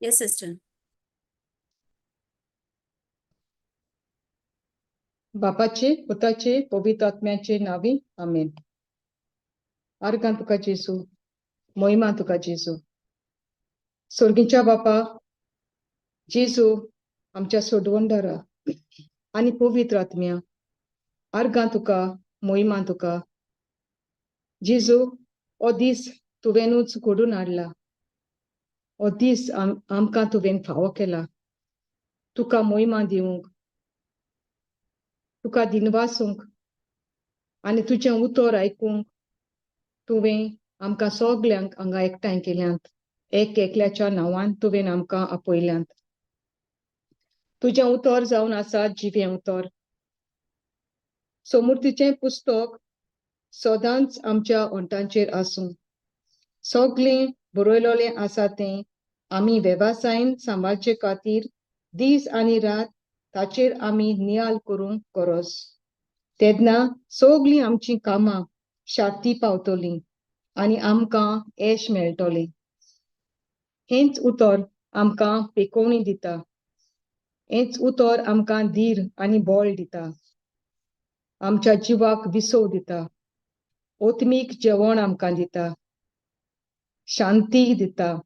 Yes, sister. बापाचे, पुताचे, पवित्र आत्म्याचे नांवी, आमेन. आर्गां तुका जेजू, मोहिमा तुका जेजू. सोर्गीच्या बापा, जेजू आमच्या सोडवणदारा आनी पवित्र आत्म्या, आर्गां तुका, मोहिमा तुका. जेजू, हो दीस तुवेंनूच घडून हाडला, हो दीस आमकां तुवें फावो केला तुका मोहिमा दिवंक, तुका दिनवासूंक आनी तुजें उतर आयकूंक. तुवें आमकां सगल्यांक हांगा एकठांय केल्यांत, एक एकल्याच्या नांवान तुवें आमकां आपयल्यांत. तुजें उतर जावन आसा जिवें उतर. सोमुर्तीचें पुस्तक सदांच आमच्या ओंठांचेर आसूं. सगळें बरयलेलें आसा तें आमी वेवसायन सांबाळचे खातीर दीस आनी रात ताचेर आमी नियाल करूंक गरज. तेन्ना सगळीं आमचीं कामां शांती पावतलीं आनी आमकां येश मेळटलें. हेंच उतर आमकां पेकोवणी दिता, हेंच उतर आमकां धीर आनी बळ दिता, आमच्या जिवाक विसव दिता, ओत्मीक जेवण आमकां दिता, शांती दिता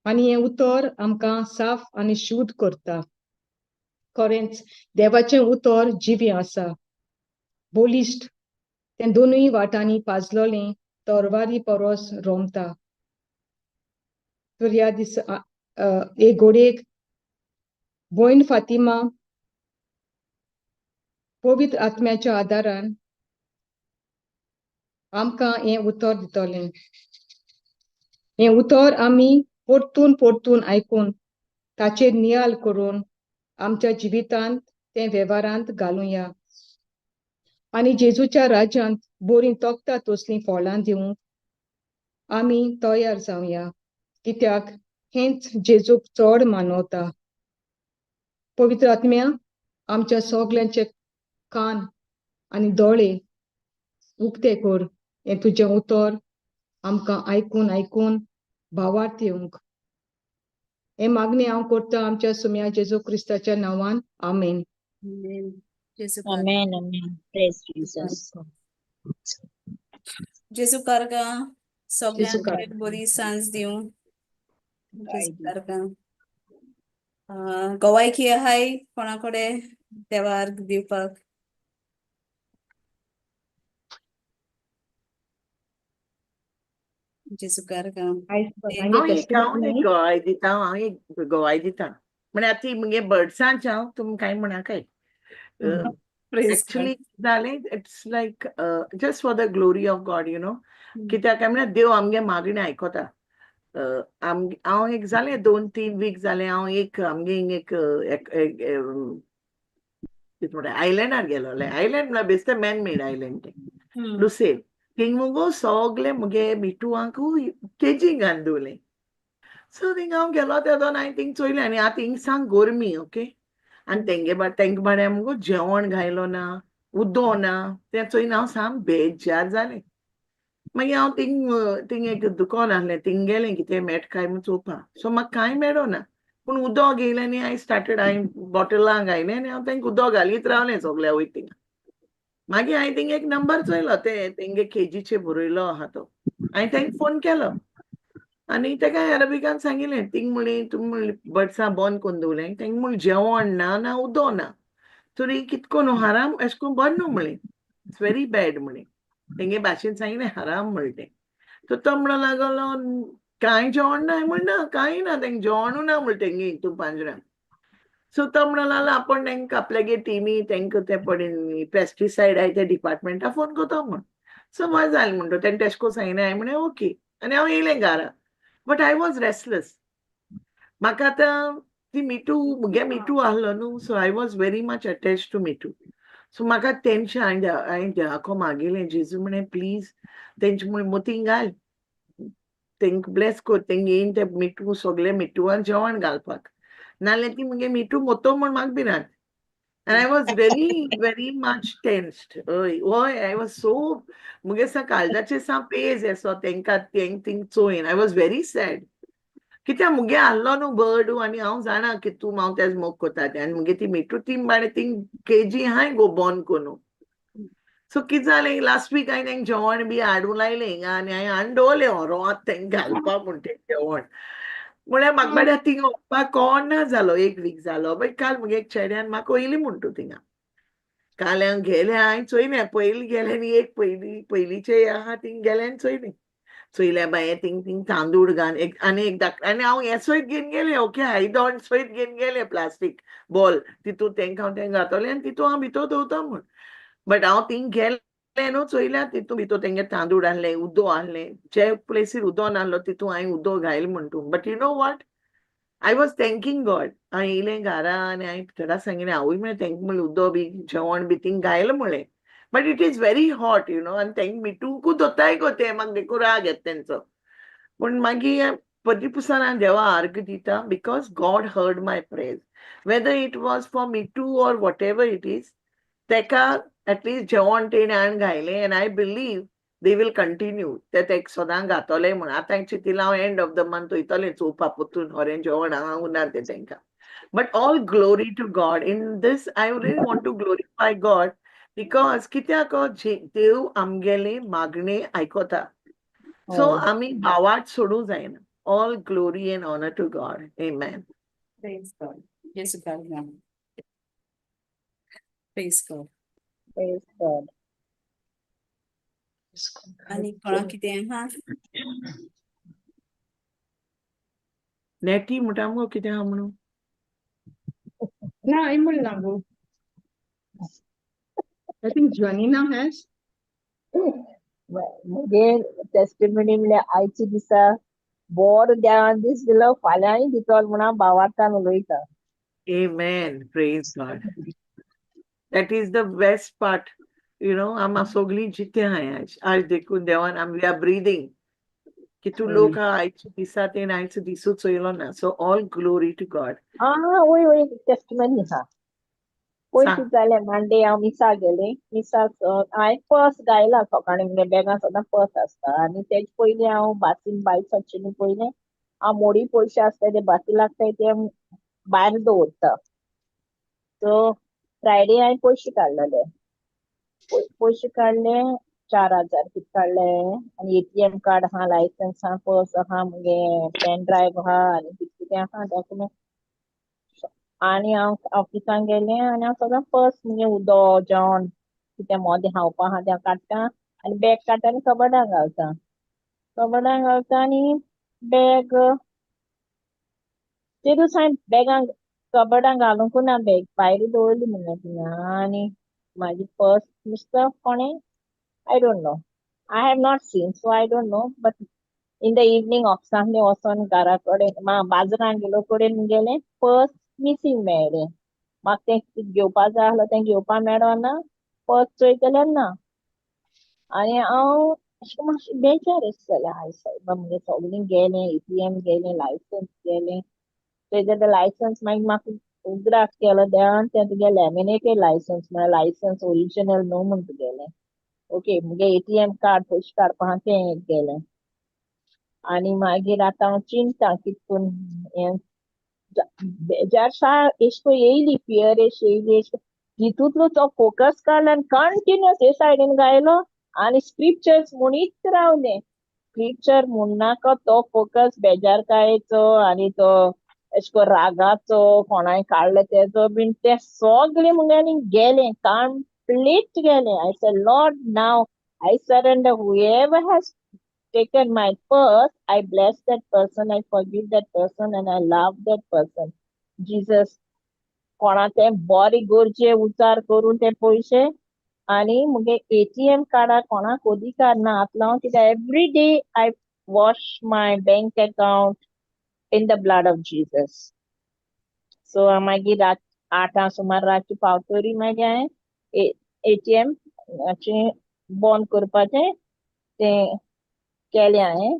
आनी हें उतर आमकां साफ आनी शुद्ध करता. खरेंच देवाचें उतर जिवें आसा, बलिश्ट, तें दोनूय वाटांनी पाजलोलें तरवारी परस रोमता. तर ह्या दिसा एक घोडयेक भयण फातिमा पवित्र आत्म्याच्या आदारान आमकां हें उतर दितलें. हें उतर आमी परतून परतून आयकून ताचेर नियाल करून आमच्या जिवितांत तें वेव्हारांत घालुया आनी जेजूच्या राज्यांत बरीं तोखता तसलीं फळां दिवंक आमी तयार जावया, कित्याक हेंच जेजूक चड मानवता. पवित्र आत्म्या आमच्या सगल्यांचे कान आनी दोळे उक्ते कर, हें तुजें उतर आमकां आयकून आयकून भावार्थ येवंक. हें मागणें हांव करतां आमच्या सुम्या जेजू क्रिस्ताच्या नांवान, आमेन. Amen, amen. Praise Jesus. जेजू कारगा जेजू सगळ्यांक कारगा. बरी सांज दिवं. जेजू कारगा. गोवायकी आहाय कोणा कडेन देवार दिवपाक? जेजू कारगा. हांव एक हांव एक गवाय दिता, हांव एक गवाय दिता. म्हळ्यार आतां ती मुगे बर्ड्सांच हांव तुमी कांय म्हणाकाय. एक्चुली जालें, it's like just for the glory of God, you know. कित्याक काय म्हळ्यार देव आमगे मागणें आयकता. हांव एक जालें 2-3 वीक जालें, हांव एक आमगे हिंग एक कितें म्हणटा आयलँडार गेलोलें. आयलँड म्हळ्यार बेश्टें मॅन मेड आयलँड तें, लुसेल. थिंग मुगो सगळे मुगे मिटुवांकूय केजी घालून दवरलें. सो थिंग हांव गेलो तेदोन हांवें थिंग चोयलें आनी आतां हिंग सांग गोरमी, ओके. आनी तेंगे तेंक बाड्या मुगो जेवण घायलो ना, उदो ना, तें चोयन हांव साम बेजार जालें. मागीर हांव थिंग थिंग एक दुकान आहलें, थिंग गेलें कितें मेळटा काय म्हूण चोवपा. सो म्हाका कांय मेळो ना, पूण उदक घेयलें आनी I started, हांवें बॉटलां घायलें आनी हांव तेंका उदक घालीत रावलें सगल्या वयता थिंगा. मागीर हांवें थिंग एक नंबर चोयलो, ते तेंगे केजीचे बरयलो आहा तो. हांवें तेंका फोन केलो आनी तेका अरेबिकान सांगिल्लें. थिंग म्हणली तुमी म्हणली बर्ड्सां बंद करून दवरलें, तेंका म्हणलें जेवण ना ना उदक ना, तरी कितको न्हू हराम एशें कोन्न बरें न्हू म्हणलें, it's very bad म्हणलें. तेंगे भाशेन सांगिल्लें हराम म्हणलें तें. तर तो म्हणूंक लागलो कांय जेवण ना म्हण ना, कांय ना तेंका जेवणूय ना म्हणलें तेंगे हितून पांजऱ्यान. सो तो म्हणूंक लागलो आपूण तेंका आपल्यागे टिमी तेंका ते पळय पेस्टिसायड आहाय ते डिपार्टमेंटा फोन करता म्हूण. सो बरें जालें म्हणटा तेणें तेशें कोन्न सांगिल्लें. हांवें म्हणलें ओके आनी हांव येयलें घारा. But I was restless. म्हाका आतां ती मिटू मुगे मिटू आहलो न्हू, so I was very much attach to Mittu. So म्हाका टेन्शन. हांवें देवाको मागिलें, जेजू म्हणलें प्लीज तेंचे म्हण मोतींग घाल, तेंका ब्लेस कर, तेंगे येयन ते मिटू सगळे मिटुवान जेवण घालपाक, नाल्यार ती मुगे मिटू मोतो म्हण म्हाका भिरांत. And I was very very much tensed. हय हय, I was so मुगे सा काळजाचे सा पेज येसो तेंकां तेंक thing चोयन I was very sad. कित्याक मुगे आहलो न्हू बर्ड आनी हांव जाणा की तूं हांव तेज मोग कोता तें आनी मुगे ती मिठू ती बाणे थिंग केजी हांय गो बॉन कोन्नू. सो कितें जालें, लास्ट वीक हांवें तेंक जेवण बी हाडूंक लायलें हिंगा आनी हांवें हाडून दवरलें होरोत तेंक घालपा म्हूण तें जेवण. म्हळ्यार म्हाका बाबड्या थिंगा वचपाक कोण ना जालो, एक वीक जालो. बट काल मुगे एक चेड्यान म्हाका वयली म्हूण तूं थिंगा. काल हांव गेलें, हांवें चोयलें, पयलीं गेलें आनी एक पयलीं पयलींचे आहा थिंग गेलें आनी चोयलें. चोयलें बाये थिंग थिंग तांदूळ घान एक आनी एक धाक आनी हांव हें सयत घेवन गेलें, ओके आयदोण सयत घेवन गेलें, प्लास्टीक बॉल तितू तेंकां हांव तें घातलें आनी तितू हांव भितर दवरता म्हूण. बट हांव थिंग गेलें न्हू, चोयल्या तितू भितर तेंगे तांदूळ आहलें, उदो आहलें, जे प्लेसीर उदो नासलो तितू हांवें उदो घायल म्हूण तूं. But you know what, I was thanking God. हांवें येयलें घरा आनी हांवें पिटरा सांगिलें, हांवूय म्हळें तेंका म्हणलें उदो बी जेवण बी थिंग घायल म्हळें. But it is very hot, you know, आनी तेंका मिठूंकूच दोताय गो तें, म्हाका देखून राग येता तेंचो. पूण मागीर पदी पुसान हांव देवा आर्ग दिता because God heard my prayers, whether it was for Mithu or whatever it is. तेका एटलिस्ट जेवण तेणें हाडून घायलें and I believe they will continue. ते तेका सदां घातोले म्हूण. आतां चिंतिलां हांव एंड ऑफ the month वयतलें चोवपा परतून खरें जेवण आहा ना तें तेंकां. But all glory to God. In this I really want to glorify God because कित्याक देव आमगेले मागणे आयकता. सो आमी भावार्थ सोडूंक जायना. All glory and honour to God. Amen. Praise God. Yes, God. Praise God. Praise God. आनी कोणाक कितें आहा? नेटी म्हणटा मुगो कितें आहा म्हणून. ना, हांवें म्हणलें ना गो. I think Joanina has. मुगे टेस्टिमनी म्हणल्यार आयच्या दिसा बोरो देवान दीस दिलो, फाल्यांय दितलो म्हणून हांव भावार्थान उलयता. Amen. Praise God. That is the best part. आम सगळीं जिते आहाय आयज. आज देखून देवान आम we are breathing. कितू लोक आहा आयच्या दिसा तेण आयचो दिसूच चोयलो ना. So all glory to God. आं, वय वय, टेस्टिमनी आहा. पयर सांग. कितें जालें, मंडे हांव मिसाक गेलें. मिसाक हांवें पर्स गायला सकाळीं, मुगे बॅगान सदां पर्स आसता. आनी तेजे पयलीं हांव बासीन भायर सरचे न्हू पयलें हांव मोडी पयशे आसता ते बासी लागताय ते भायर दवरता. सो फ्रायडे हांवें पयशे काडलेले. पयशे काडले, 4,000 कितें काडले आनी एटीएम कार्ड आहा, लायसन्स आहा, पर्स आहा, मुगे पेन ड्रायव्ह आहा आनी कितें कितें आहा डॉक्युमेंट. आनी हांव ऑफिसांत गेलें आनी हांव सदां पर्स मुगे उदक जेवण कितें मोदें खावपा आहा तें हांव काडटा आनी बॅग काडटा आनी कबडां घालता, कबडां घालता. आनी बॅग तेदूस हांवें बॅगां कबडां घालूंक ना, बॅग भायर दवरली म्हणल्यार थिंगा. आनी म्हाजी पर्स नुस्तो कोणें, I don't know, I have not seen, so I don't know. But in the evening ऑफिसांतलें वचोन घरा कडेन बाजारान गेलो कडेन गेलें, पर्स मिसींग मेळ्ळें म्हाका. तें घेवपा जाय आसलो तें घेवपा मेळना, पर्स चोयत जाल्यार ना. आनी हांव अशें मातशें बेजार जालें, हाय सायबा, मुगे सगळें गेलें, एटीएम गेलें, लायसन्स गेलें. चोयत जाल्यार लायसन्स मागीर म्हाका उगडास केलो देवान, तें तुगे लॅमिनेटेड लायसन्स म्हळ्यार लायसन्स ओरिजिनल न्हू म्हूण तुगेलें. ओके, मुगे एटीएम कार्ड पयशे काडपा आहा तें एक गेलें. आनी मागीर आतां हांव चिंता कितकून हें बेजार सा एश कोन येयली, फियर एश येयली. एश तितूंतलो तो फोकस काडलो आनी कंटिन्युअस हे सायडीन गायलो आनी स्क्रिप्चर्स म्हणीत रावलें. स्क्रिप्चर म्हणनाका, तो फोकस बेजारकायेचो आनी तो एश कोन रागाचो कोणाय काडले तेजो बीन तें सगळें मुगेलें गेलें, कंप्लीट गेलें. I say, "Lord, now I surrender. Whoever has taken my purse, I bless that person, I forgive that person, and I love that person. Jesus, कोणा तें बरें गरजे उचार करून ते पयशे. आनी मुगे एटीएम कार्डाक कोणाक अधिकार ना हात लावन, कित्याक every day I wash my bank account in the blood of Jesus." So मागीर रात 8 सुमार रातची पावतरी मागीर हांवें एटीएम बंद करपाचें तें केलें हांवें.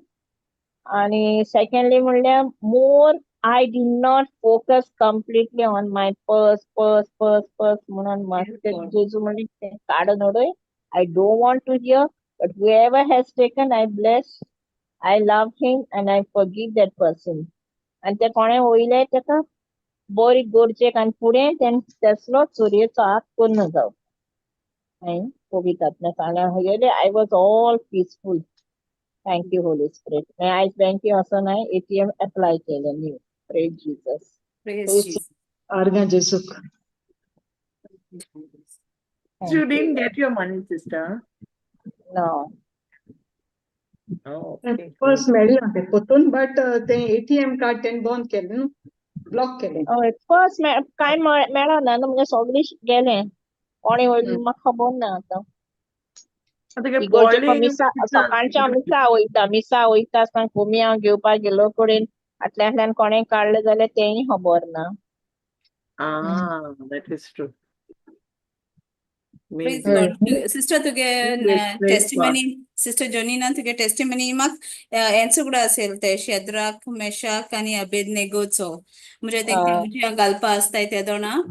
आनी सेकंडली म्हणल्यार more I did not focus completely on my purse, purse, purse, purse म्हणून म्हाका जेजू म्हणलें तें काडून उडय. I don't want to hear, but whoever has taken, I bless, I love him and I forgive that person. आनी ते कोणें वयले तेका बरी गरजेक आनी फुडें तेणें तसलो चोरयेचो हात कन्न जावं. हांवें पवित्र सांगलें. I was all peaceful. Thank you, Holy Spirit. मागीर आयज बँके वचोन हांवें एटीएम एप्लाय केलें new. Praise Jesus. Praise Praise Jesus. आर्गां जेजूक. You didn't get your money, sister? No. Oh, okay. Purse मेळ्ळें तें पोतून, बट तें एटीएम कार्ड तेणें बंद केलें न्हू, ब्लॉक केलें. हय, पर्स कांय मेळना न्हू, म्हणजे सगळें गेलें. कोणें व्हडली म्हाका खबर ना आतां. आतां काय इगोर्जेक पडली मिसा, सकाळच्या मिसा वयता, मिसा वयता आसतना कोमी हांव घेवपाक गेलो कडेन फाटल्यांतल्यान कोणें काडलें जाल्यार तेंय खबर ना. Ah, that is true. Praise Maybe. Lord. Sister तुगे Yes, praise testimony, sister Jonina तुगे टेस्टिमनी म्हाक हेंच उगडा असेल ते शेद्राक, मेशाक आनी अबेदनेगोचो. म्हणजे तेंकां उज्या घालपा आसताय ते दोणा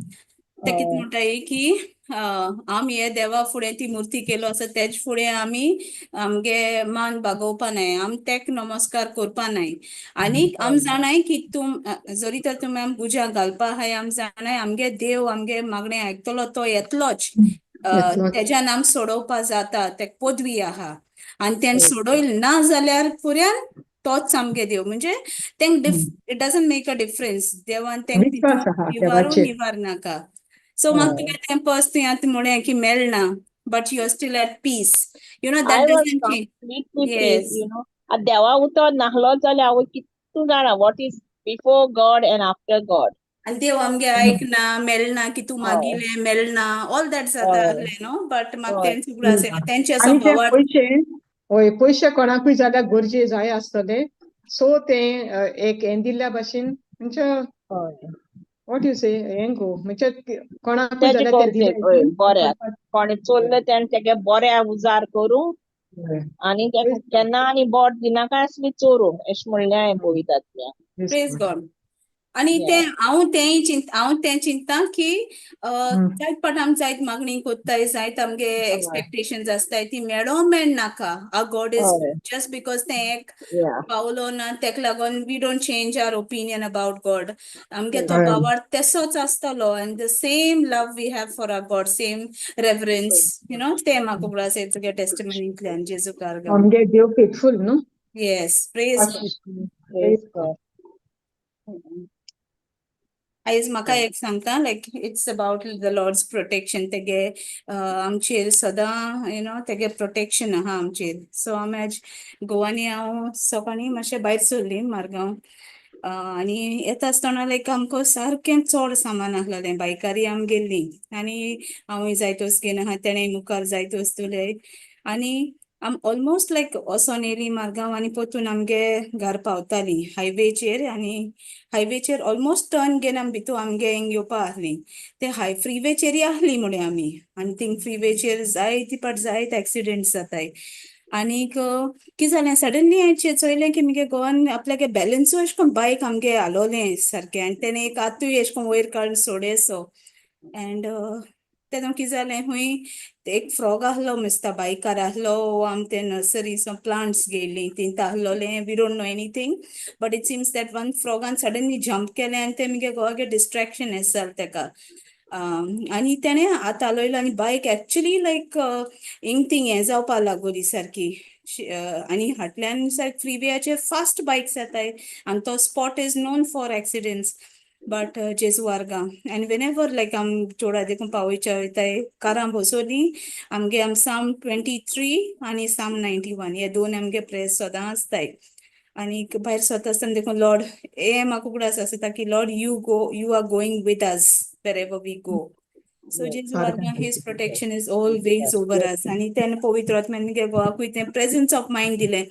ते कितें म्हणटाय की आमी हे देवा फुडें ती मुर्ती केलो आसा तेज फुडें आमी आमगे मान बागोवपा नाय, आम तेक नमस्कार करपा नाय. आनीक आम जाणाय की तुम जरी तर तुमी आम उज्या घालपा आहाय, आम जाणाय आमगे देव आमगे मागणें आयकतलो, तो येतलोच. येतलोच. तेज्यान आम सोडोवपा जाता, तेक पदवी आहा. आनी तेणें सोडयल ना जाल्यार पुऱ्यान तोच आमगे देव. म्हणजे तेंक it doesn't make a difference. देवान तेंक विश्वास आहा निवारू देवाचेर. निवार नाका. सो म्हाका तुगे तें पर्स तुवें आतां म्हणलें की मेळना, but you are still at peace, that I was doesn't change. Completely peace, Yes. You know. आतां देवा उतर नासलो जाल्यार हांव कितू जाणा what is before God and after God. आनी देव आमगे आयकना, मेळना की तूं मागिलें मेळना, ऑल that जाता आहलें न्हू, बट म्हाका तेंच उगडास येयलो तेंचे असो आनी ते भावार्थ. पयशे, हय, पयशे कोणाकूय जाल्यार गरजे जाय आसतले, सो ते एक हें दिल्ल्या भाशेन, म्हणजे what you से हें गो, म्हणजे कोणाकूय तेजे जाल्यार ते गरजेक, दिले हय, बऱ्याक कोणें चोरलें तेणें तेगे बऱ्या उजार करूं आनी तेका केन्ना आनी बोट दिनाका आसली चोरूंक, अशें म्हणलें हांवें पवित्रांतल्यान. प्रेज गॉड. आनी तें हांव तेंय चिंत हांव तें चिंतता की जायत पाट आमी जायत मागणी कोत्ताय, जायत आमगे एक्सपेक्टेशन्स आसताय, ती मेळो मेळनाका. Our God is just because तें एक पावलो ना तेका लागून we don't change our opinion about God. आमगे तो भावार्थ तेसोच आसतलो and the same love we have for our God, same reverence, तें म्हाका उगडास येता तुगे टेस्टिमनींतल्यान. जेजू कारगांव. आमगे देव फेथफूल न्हू. Yes, praise God. Praise God. आयज म्हाका एक सांगता, like it's about the Lord's protection. तेगे आमचेर सदां you know तेगे प्रोटेक्शन आहा आमचेर. सो आमी आयज गोवानी हांव सकाळीं मातशें भायर सरली मारगांव आनी येता आसतना लायक आमकां सारकें चड सामान आहलेलें. बायकारी आमी गेल्लीं आनी हांवूय जायतोच घेवन आहा, तेणें मुखार जायत वस्तू. आनी आम ऑलमोस्ट लायक वचोन येयलीं मारगांव आनी परतून आमगे घर पावतालीं हायवेचेर. आनी हायवेचेर ऑलमोस्ट टर्न घेवन आमी भितू आमगे हिंग येवपा आहलीं, ते हाय फ्रीवेचेरय आहलीं म्हणून आमी. आनी थिंग फ्रीवेचेर जायते पाट जायते एक्सिडेंट्स जाताय. आनीक कितें जालें, सडनली हांवें चोयलें की मुगे घोवान आपल्यागे बॅलन्सूय अशें कोन्न बायक आमगे हालोवलें सारकें आनी तेणें एक हातूय अशें कोन्न वयर काडून सोडे सो. एंड तेन्ना कितें जालें, खूंय एक फ्रॉग आहलो मिस्ता बायकार आहलो. आम ते नर्सरी प्लांट्स घेयलीं तीं आहलोलें. We don't know anything, but it seems that one फ्रॉगान suddenly jump केलें आनी तें मुगे घोवागे डिस्ट्रेक्शन येस जालें तेका आनी तेणें हात हालयलो आनी बायक एक्चुली लायक हिंग तींग हें जावपा लागोली सारकी. आनी फाटल्यान सारकी फ्रीवेयाचेर फास्ट बायक्स येताय आनी तो spot is known for accidents. But जेजू आर्गां. आनी वेन एवर लायक आम चोडा देखून पावयच्या वयताय, कारां बसोली आमगे, आम साम 23 आनी साम 91 हे दोन आमगे प्रेयर्स सदां आसताय. आनी भायर सरता आसतना देखून लॉर्ड हे म्हाका उगडास आसता की Lord, you go, you are going with us wherever we go. So जेजू आर्गां, his protection is always over us. आनी तेन्ना पवित्र आत्म्यान मुगे घोवाकूय तें प्रेजन्स ऑफ मायंड दिलें.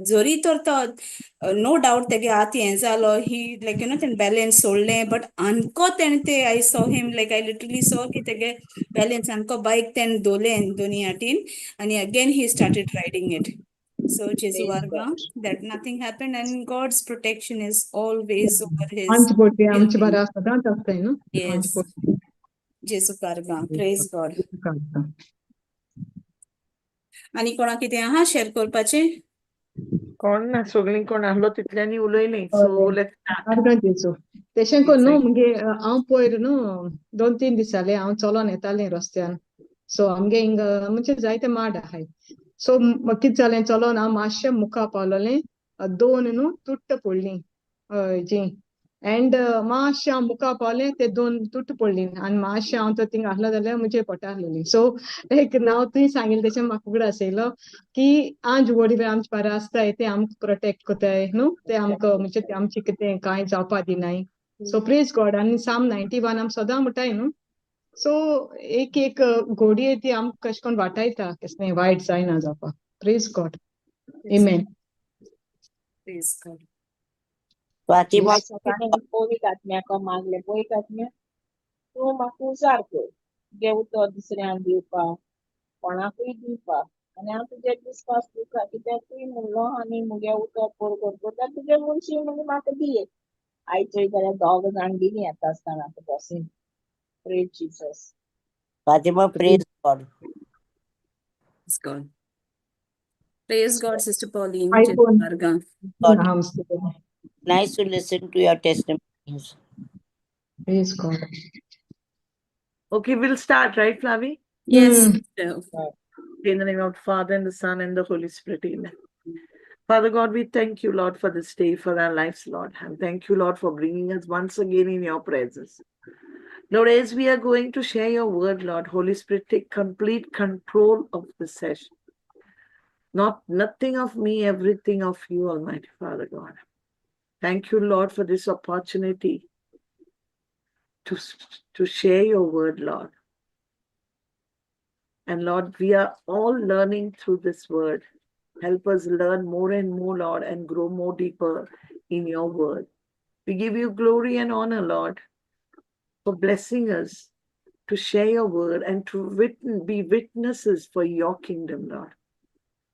जरी तर तो नो डावट तेगे हात हें जालो, ही लायक you know तेणें बॅलन्स सोडलें, बट आनको तेणें ते I saw him, like I literally saw की तेगे बॅलन्स आनको बायक तेणें दोवरलें दोनी हातीन आनी again he started riding it. So जेजू आर्गां that nothing happened and God's protection is always over his आमचे पोटी आमचे बारा सदांच आसताय न्हू. Yes. जेजू आर्गां. Praise God. आनी कोणा कितें आहा शेअर करपाचें? कोण ना, सगळीं कोण आहलो तितल्यांनी उलयलीं. So let's start. आर्गां जेजू. तेशें कोन्न न्हू मुगे हांव पयर न्हू 2-3 दीस जाले हांव चलोन येतालें रस्त्यान. सो आमगे हिंगा म्हणजे जायते माड आहाय. सो कितें जालें, चलोन हांव मातशें मुखार पावलोलें, दोन न्हू तुट्ट पडलीं हेजी. एंड मातशें हांव मुखार पावलें, ते दोन तुट्ट पडलीं आनी मातशें हांव तर थिंगा आसलो जाल्यार म्हजे पोटा आहलोली. सो लायक नांव तुवें सांगिल्लें तेशें म्हाका उगडास येयलो की आंज व्हडले आमचे पारा आसताय ते आमकां प्रोटेक्ट कोताय न्हू, ते आमकां म्हणजे ते आमचें कितें कांय जावपा दिनाय. सो प्रेज गॉड. आनी साम 91 आमी सदां म्हणटाय न्हू. सो एक एक घोडये ती आमकां कशें कोन्न वाटायता, केसलें वायट जायना जावपा. Praise God. Amen. Praise God. Fatima, सकाळीं पवित्र आत्म्याक मागलें, पवित्र आत्म्या तूं म्हाका उजार कर, तुगे उतर दुसऱ्यांक दिवपाक, कोणाकूय दिवपाक, आनी हांव तुजेर विस्वास दिवता, कित्याक तुवें म्हणलो आनी मुगे उतर बरें करता जाल्यार तुजे मुनशी म्हणून म्हाका दी. आयज चोयत जाल्यार दोग जाण दिली येता आसतना आतां बसीन. Praise Jesus. Fatima, praise God. Praise God. Praise God, Sister Pauline. Hi, Paul. आर्गां. God. आमस्ते. Nice to listen to your testimonies. Praise God. Okay, we'll start, right, Flavi? Yes, Mm. sister. In the name of the Father and the Son and the Holy Spirit. Amen. Father God, we thank you, Lord, for this day, for our lives, Lord. And thank you, Lord, for bringing us once again in your presence. Lord, as we are going to share your word, Lord, Holy Spirit, take complete control of the session. Not nothing of me, everything of you, Almighty Father God. Thank you, Lord, for this opportunity to share your word, Lord. And Lord, we are all learning through this word. Help us learn more and more, Lord, and grow more deeper in your word. We give you glory and honor, Lord, for blessing us to share your word and to be witnesses for your kingdom, Lord.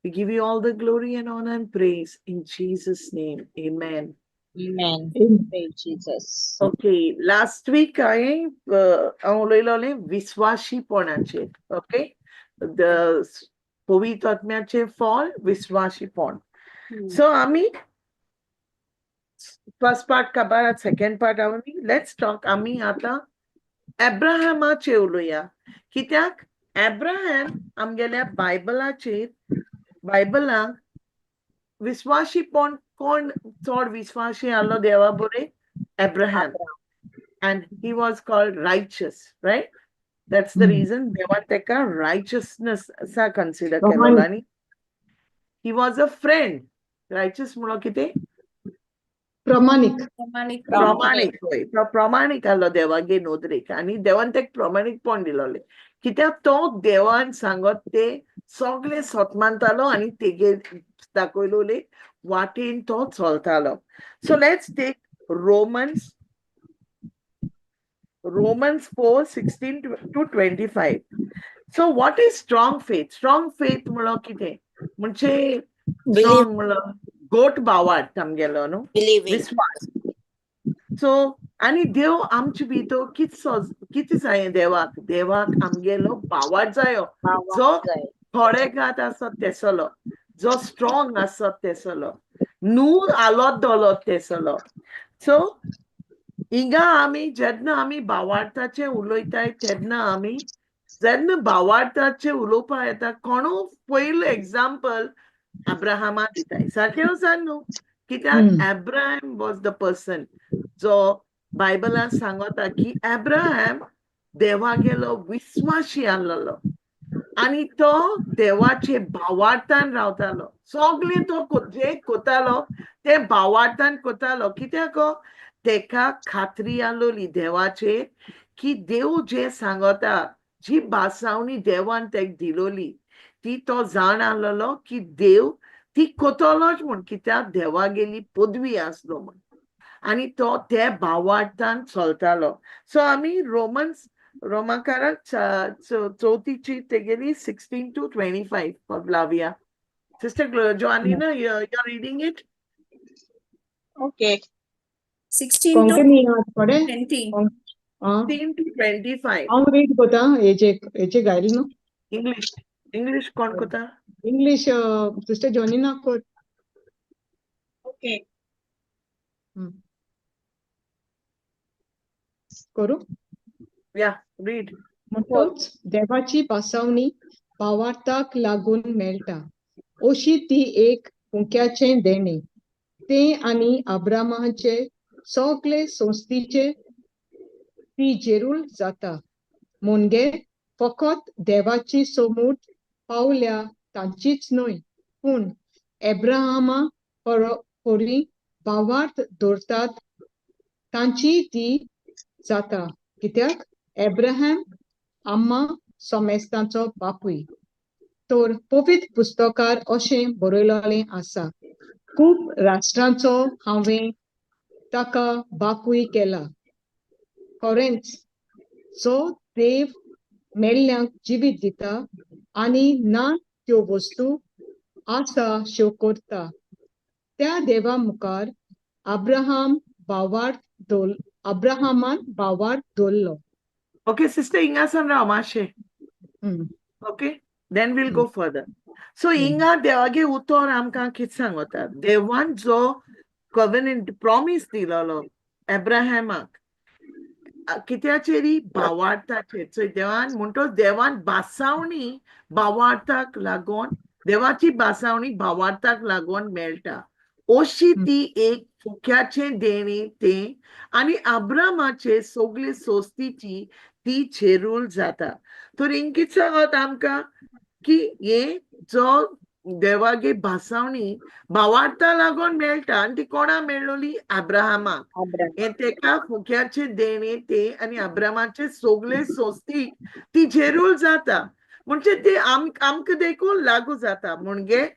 We give you all the glory and honor and praise in Jesus' name. Amen. Amen. Amen. Praise Jesus. Okay, last week हांवें हांव उलयलोलें विस्वाशीपणाचेर. Okay, the पवित्र आत्म्याचें फळ विस्वाशीपण. So आमी first part काबार, second part आमी let's talk. आमी आतां एब्राहमाचेर उलोवया, कित्याक एब्राहम आमगेल्या बायबलाचेर, बायबलाक विस्वाशीपण कोण चड विस्वाशी आहलो देवा बरें? Abraham. And he was called righteous, right? That's the reason देवान तेका righteousness असा consider केलो प्रमाणीक. आनी he was a friend. Righteous म्हणलो कितें? प्रमाणीक. प्रमाणीक. प्रमाणीक. हय, तो प्रमाणीक आहलो देवागे नदरेक आनी देवान तेका प्रमाणीकपण दिलोलें, कित्याक तो देवान सांगत ते सगळे सत मानतालो आनी तेगे दाखयलोले वाटेन तो चलतालो. So let's take Romans 4:16 to 25. So what is strong faith? Strong faith म्हणलो कितें? म्हणजे strong म्हणलो गोट भावार्थ आमगेलो न्हू, Believing. विस्वास. सो आनी देव आमचे भितर कितें कितें जाय देवाक? देवाक आमगेलो भावार्थ जायो, जो जाय. थोडे घात आसत तेसलो, जो स्ट्रॉंग आसत तेसलो, न्हू आलोत दोलोत तेसलो. सो हिंगा आमी जेन्ना आमी भावार्थाचें उलयताय, तेन्ना आमी जेन्ना भावार्थाचें उलोवपाक येता, कोणू पयलो एग्जाम्पल अब्राहमा दिताय, सारकें आसा न्हू? कित्याक अब्राहम वॉज the person जो बायबलान सांगता की अब्राहम देवागेलो विस्वाशी आहलोलो आनी तो देवाचे भावार्थान रावतालो. सगळें तो जे कोतालो ते भावार्थान कोतालो, कित्याक तेका खात्री आहलोली देवाचेर की देव जे सांगता, जी भासावणी देवान तेका दिलोली ती तो जाण आहलोलो की देव ती कोतलोच म्हूण, कित्याक देवागेली पदवी आसलो म्हूण, आनी तो ते भावार्थान चलतालो. सो आमी रोमन्स, रोमाकाराक चवथीची तेगेली 16 to 25 लावया. Sister Joanina, you are reading it? Okay. 16 to Konkani थोडे 20. आं. 16 to 25. हांव रीड कोता, हेजे हेजे गायली न्हू. इंग्लीश, इंग्लीश कोण कोता? इंग्लीश सिस्टर जॉनीना कोर. ओके. करूं? या, रीड. म्हणटच देवाची भासावणी भावार्थाक लागून मेळटा अशी ती एक फुंक्याचें देणें तें आनी अब्रामाचे सगळे संस्थेचे ती जेरूल जाता मुणगे फकत देवाची सोमूत पावल्या तांचीच न्हय पूण एब्राहामा परी भावार्थ दवरतात तांची ती जाता कित्याक एब्राहम आम्मा समेस्तांचो बापूय. तर पवित्र पुस्तकार अशें बरयलेलें आसा, खूब राष्ट्रांचो हांवें ताका बापूय केला. खरेंच जो देव मेल्ल्यांक जिवीत दिता आनी ना त्यो वस्तू आसा श्यो करता त्या देवा मुखार अब्राहमान भावार्थ दवरलो. ओके सिस्टर, हिंगासान राव मातशें. Okay, then we'll go further. So हिंगा देवागे उतर आमकां कितें सांगता? देवान जो कवेनंट प्रॉमीस दिलोलो एब्राहमाक कित्याचेरी? भावार्थाचेर. सो देवान म्हणटो देवान भासावणी भावार्थाक लागून, देवाची भासावणी भावार्थाक लागून मेळटा अशी ती एक फुक्याचें देणें तें आनी अब्रामाचे सगळे सोस्तीची ती चेरूल जाता. तर हिंग कितें सांगत आमकां की हे जो देवागे भासावणी भावार्था लागून मेळटा आनी ती कोणा मेळ्ळोली? अब्राहमाक. अब्राहम. हे तेका फुक्याचे देणे ते आनी अब्रामाचे सगळे सोस्ती ती जेरूल जाता. म्हणजे ते आमकां देखून लागू जाता. म्हणजे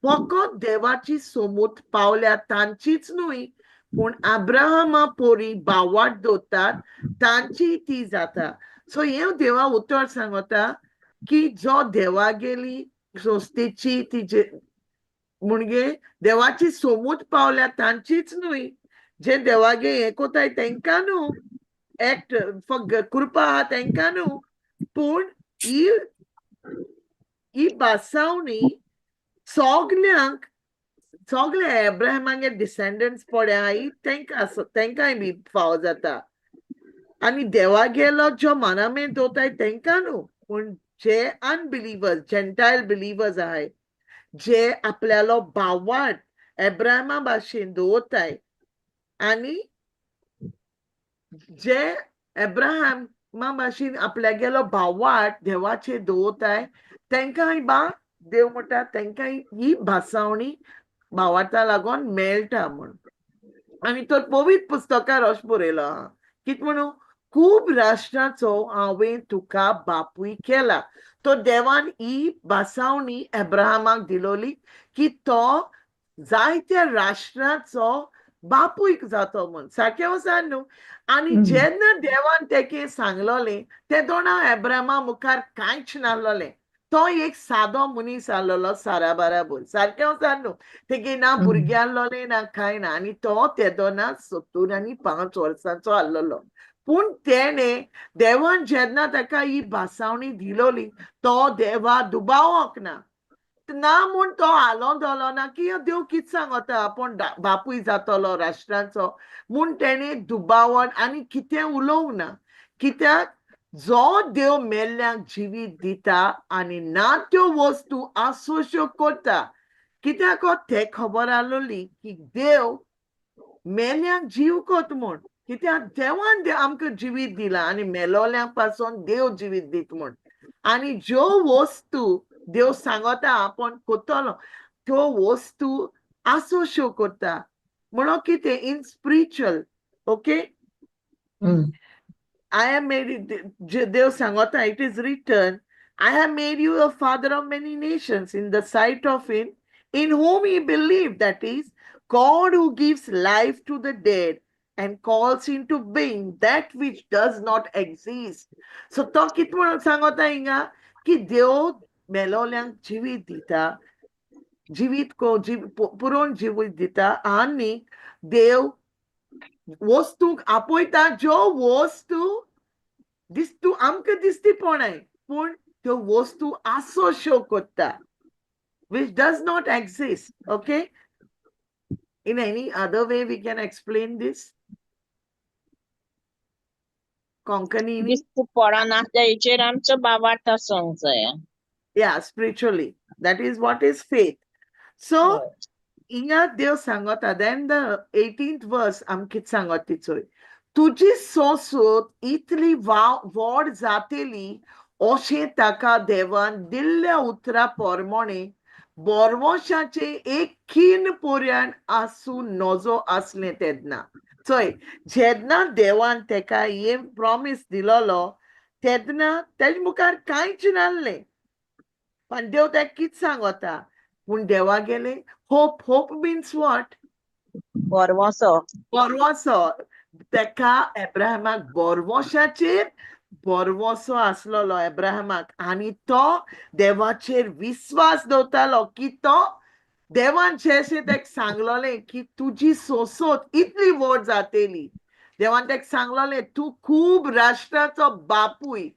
फकत देवाची सोमूत पावल्या तांचीच न्हय पूण अब्राहमा पोरी भावार्थ दवरतात तांची ती जाता. सो हें देवा उतर सांगता की जो देवागेली संस्थेची ती जे म्हणजे देवाची सोमूत पावल्या तांचीच न्हय, जे देवागे हें कोताय तेंकां न्हू, एक्ट फक्त कृपा आहा तेंकां न्हू, पूण ही ही भासावणी सगल्यांक, सगळे एब्राहमागे डिसेंडंट्स पळय आहाय तेंकां, तेंकांय बी फावो जाता. आनी देवागेलो जो मनामेंत दवरताय तेंकां न्हू, पूण जे अनबिलिवर्स, जेंटायल बिलिवर्स आहाय, जे आपल्यालो भावार्थ एब्राहमा भाशेन दवरताय आनी जे एब्राहमा भाशेन आपल्यागेलो भावार्थ देवाचेर दवरताय तेंकांय बा देव म्हणटा तेंकांय ही भासावणी भावार्था लागून मेळटा म्हूण. आनी तो पवित्र पुस्तकार अशें बरयलो आहा, कितें म्हणून? खूब राष्ट्राचो हांवें तुका बापूय केला. तो देवान ही भासावणी एब्राहमाक दिलोली की तो जायत्या राष्ट्राचो बापूय जातो म्हूण. सारकें वचा न्हू? आनी जेन्ना देवान तेके सांगलोलें तें दोना एब्राहमा मुखार कांयच नासलोलें. तो एक सादो मनीस आसलेलो सारा बराबर. सारकें वचा न्हू? तेगे ना भुरगें आसलोलें ना कांय ना आनी तो तेदोना 75 वर्सांचो आसलेलो. पूण तेणें देवान जेन्ना ताका ही भासावणी दिलोली तो देवा दुबावक ना ना म्हूण तो हालोन जालो ना की देव कितें सांगता, आपूण बापूय जातलो राष्ट्राचो म्हूण तेणें दुबावन आनी कितें उलोवंक ना. कित्याक जो देव मेल्ल्यांक जिवीत दिता आनी ना त्यो वस्तू आसोश्यो करता. कित्याक ते खबर आसलोली की देव मेल्ल्यांक जीव कोत म्हूण. कित्याक देवान आमकां जिवीत दिलां आनी मेलोल्यांक पासून देव जिवीत दीत म्हूण. आनी ज्यो वस्तू देव सांगता आपूण कोत्तलो त्यो वस्तू आसोश्यो करता म्हणून कितें in spiritual. Okay, I have made it, Dev सांगता, it is written, I have made you a father of many nations in the sight of him in whom he believed, that is, God who gives life to the dead and calls into being that which does not exist. So तो कित म्हणून सांगता हिंगा की देव मेलोल्यांक जिवीत दिता, जिवीत को पुरोवन जिवीत दिता आनी देव वस्तूक आपयता ज्यो वस्तू दिसतू आमकां दिसती पणाय पूण त्यो वस्तू आसोश्यो करता which does not exist. Okay, In any other way we can explain this? कोंकणीनी? दिस्त पडोन आसता हेचेर आमचो भावार्थ आसूंक जाय. Yeah, spiritually. That is what is faith. So, हिंगा देव सांगता, then the 18th verse आमकां सांगता ती चोय, तुजी सोंसत इतली व्हड जातेली अशें ताका देवान दिल्ल्या उतरा प्रमाणे बोरवोशाचे एक खीण पर्यंत आसूं नजो आसलें तेन्ना. चोय, जेन्ना देवान तेका हे प्रॉमीस दिलोलो तेन्ना तेजे मुखार कांयच नासलें, पण देव तेका कितें सांगता? पूण देवा गेले hope. Hope means what? भरवंसो. बरवसो. तेका एब्राहमाक बोरवोशाचेर बोरवोसो आसलेलो एब्राहमाक आनी तो देवाचेर विस्वास दवरतालो की तो देवान जेशें तेका सांगलोलें की तुजी सोंसत इतली व्हड जातेली. देवान तेका सांगलोलें तूं खूब राष्ट्राचो बापूय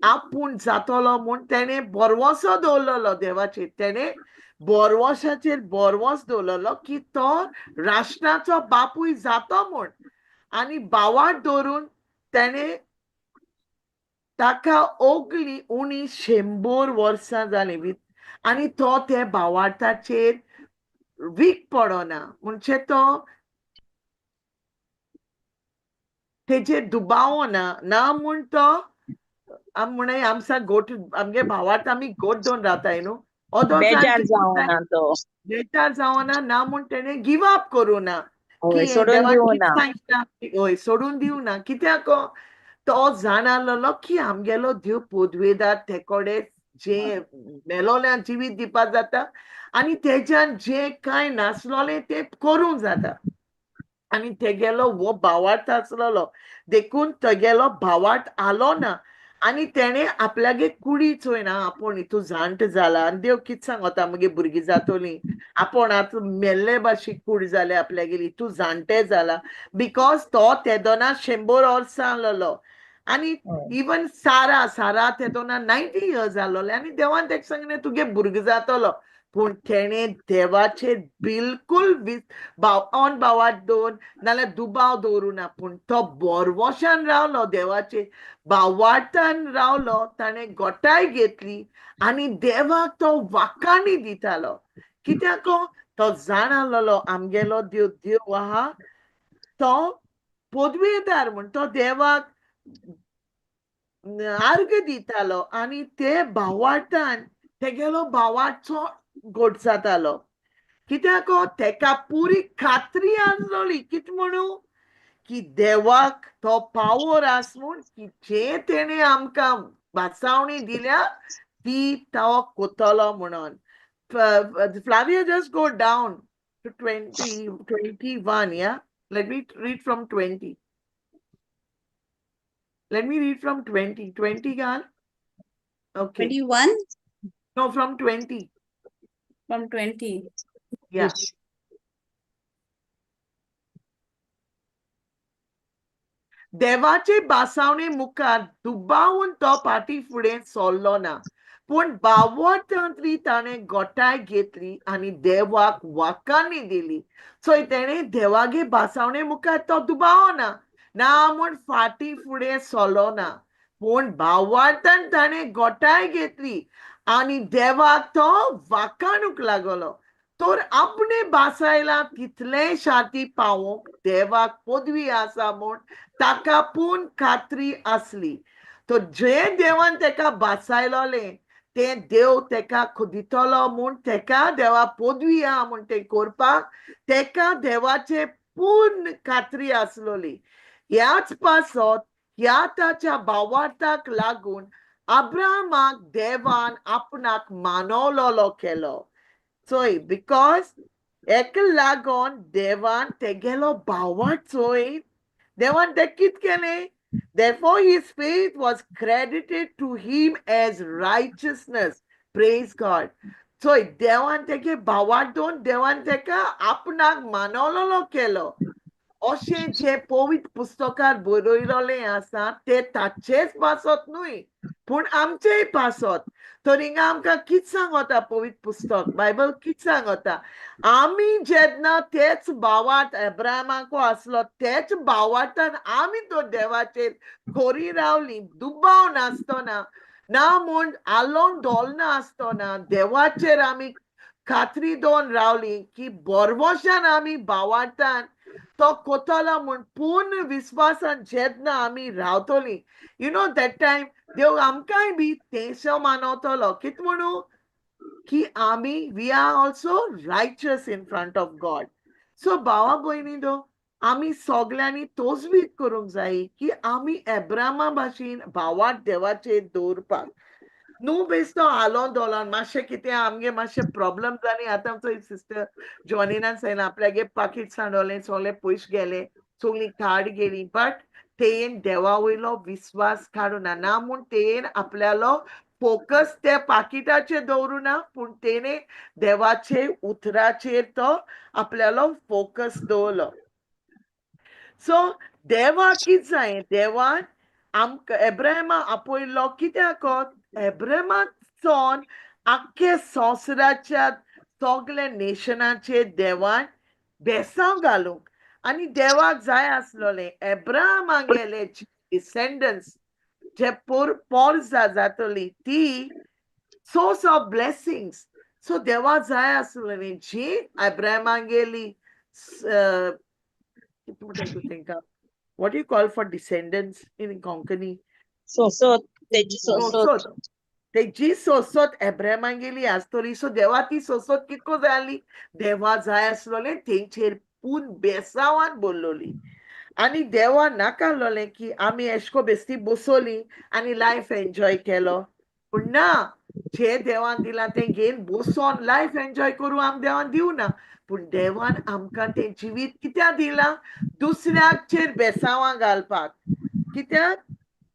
आपूण जातलो म्हूण तेणें बोरवोसो दवरलेलो देवाचेर. तेणें बोरवोशाचेर बोरवोस दवरलेलो की तो राष्ट्राचो बापूय जातो म्हूण आनी भावार्थ दवरून तेणें ताका ओगली उणी 100 वर्सां जालीं आनी तो ते भावार्थाचेर वीक पडना, म्हणजे तो तेजेर दुबावना ना म्हूण तो आम म्हणे आमचा गोट आमगे भावार्थ आमी गोट दवरून रावताय न्हू ओदो. बेजार जावना तो. बेजार जावना ना म्हूण तेणें गिव अप करूं ना. हय, सोडून दिवना. हय, सोडून दिवना. कित्याक? तो जाणालेलो की आमगेलो देव पदवेदार, ते जे मेलोल्यान जिवीत दिवपाक जाता आनी तेज्यान जे कांय नासलोलें तें करूंक जाता. आनी तेगेलो हो भावार्थ आसलेलो, देखून तेगेलो भावार्थ आलो ना आनी तेणें आपल्यागे कुडी चोयना, आपूण हितू जाणट जाला आनी देव कितें सांगता, मगीर भुरगीं जातोलीं, आपूण आतां मेल्ले भाशेन कूड जाल्या आपल्यागेली, तूं जाणटे जाला, because तो तेदोना 100 वर्सां आहलोलो आनी इवन सारा, सारा तेदोना 90 इयर्स आहलोलें आनी देवान तेका सांगलें तुगे भुरगो जातलो. पूण तेणें देवाचेर बिलकूल ऑन भावार्थ दवर नाल्यार दुबाव दवरूं ना, पूण तो बोरवोशान रावलो, देवाचेर भावार्थान रावलो. ताणें गोटाय घेतली आनी देवाक तो वाखाणी दितालो. कित्याक? तो जाणालेलो आमगेलो देव देव आहा तो पदवेदार म्हूण. तो देवाक अर्घ दितालो आनी ते भावार्थान तेगेलो भावार्थ गोड जातालो. कित्याक? तेका पुरी खात्री आसलोली कित म्हणू की देवाक तो पावर आस म्हूण की जे तेणें आमकां भासावणी दिल्या ती तो कोतलो म्हणून. Flavia, just go down to 20, 21, yeah? Let me read from 20. Let me read from 20. 20 gal? Okay. 21? No, from 20. From 20. Yeah. देवाचे बासावणे मुखार दुबावून तो फाटी फुडें सरलो ना, पूण भावार्थांतली ताणें गोटाय घेतली आनी देवाक वाखाणी दिली. सो तेणें देवागे बासावणे मुखार तो दुबावना ना म्हूण फाटी फुडें सरलो ना, पूण भावार्थान ताणें गोटाय घेतली आनी देवाक तो वाखाणूंक लागलो. तर आपणे बासायला तितलें शांती पावोवंक देवाक पदवी आसा म्हूण ताका पूण खात्री आसली. तर जे देवान तेका बासायलोलें तें देव तेका दितलो म्हूण तेका देवा पदवी आहा म्हूण तें करपाक तेका देवाचे पूर्ण खात्री आसलोली. ह्याच पासत ह्या ताच्या भावार्थाक लागून अब्राहमाक देवान आपणाक मानवलोलो केलो. चोय, because हेका लागोन देवान तेगेलो भावार्थ, चोय, देवान तें कित केलें? Therefore his faith was credited to him as righteousness. Praise God. चोय, देवान तेगे भावार्थ दोन देवान तेका आपणाक मानवलोलो केलो. अशें जे पवित्र पुस्तकार बरयलोलें आसा तें ताचेच पासत न्हय. पूण आमचेय पासत. तर हिंगा आमकां कित सांगता पवित्र पुस्तक, बायबल कित सांगता? आमी जेन्ना तेच भावार्थ एब्राहमाको आसलो तेच भावार्थान आमी तो देवाचेर खोरी रावली, दुबाव नासतना, ना म्हूण आलोवन डोलना आसतना देवाचेर आमी खात्री दवरून रावली की बरवशान आमी भावार्थान तो कोतलो म्हूण पूर्ण विस्वासान जेन्ना आमी रावतली, you know that time देव आमकांय बी तेंसो मानवतलो. कित म्हणू की आमी we are also righteous in front of God. So भावा भयणी दो आमी सगल्यांनी तोजवीज करूंक जाय की आमी एब्रामा भाशेन भावार्थ देवाचेर दवरपाक न्हू. बेश्टो आलो दोलोन मातशें कितें आमगे मातशें प्रॉब्लम जाली. आतां आमचो सिस्टर जॉनिनान सांगलें आपल्यागे पाकीट सांडवलें, सगळे पयशे गेले, सगळी कार्ड गेली, बट तेयेन देवा वयलो विस्वास काडूना ना म्हूण तेयेन आपल्यालो फोकस त्या पाकिटाचेर दवरूना, पूण तेणे देवाचे उतराचेर तो आपल्यालो फोकस दवरलो. सो देवा कित जाय, देवान आमकां एब्राहिमा आपयलो कित्याक? एब्राहिमाचोन आख्खे संवसाराच्या सगल्या नेशनाचेर देवान बेसांव घालूंक. आनी देवाक जाय आसलोलें एब्राहमागेले डिसेंडन्स जे पोर पोरजा जातली ती सोर्स ऑफ ब्लेसिंग्स. सो देवा जाय आसलोलें जी एब्राहमागेली कितें म्हणटा तूं तेंकां, what you call for descendants in Konkani? सोसोत, तेजी सोसोत. सोसोत. तेजी सोसोत एब्राहमागेली आसतली. सो देवा ती सोसोत कितको जाय आसली, देवा जाय आसलोलें तेंचेर पूण बेसांवान बोल्लोली. आनी देवा नाका आसलोलें की आमी एशको बेश्टी बसोली आनी लायफ एन्जॉय केलो, पूण ना, जे देवान दिलां तें घेवन बसोन लायफ एन्जॉय करूं आम देवान दिवना, पूण देवान आमकां तें जिवीत कित्याक दिलां? दुसऱ्याचेर बेसांवां घालपाक. कित्याक?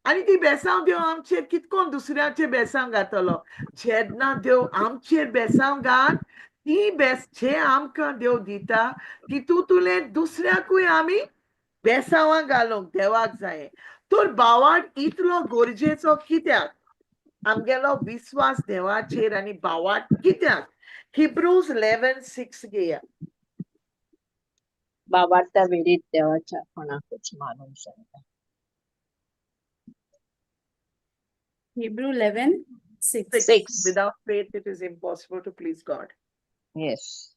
आनी ती बेसांव देव आमचेर कितकोन दुसऱ्याचेर बेसांव घातलो? जेन्ना देव आमचेर बेसांव घात ती बेस जे आमकां देव दिता तितूंतलें दुसऱ्याकूय आमी बेसांवां घालूंक देवाक जाय. तर भावार्थ इतलो गरजेचो कित्याक? आमगेलो विस्वास देवाचेर आनी भावार्थ कित्याक? हिब्रूज 11:6 घेया. भावार्था विरीत देवाच्या कोणाकूच मानूंक जायना. Hebrew 11:6. Six. Without faith, it is impossible to please God. Yes.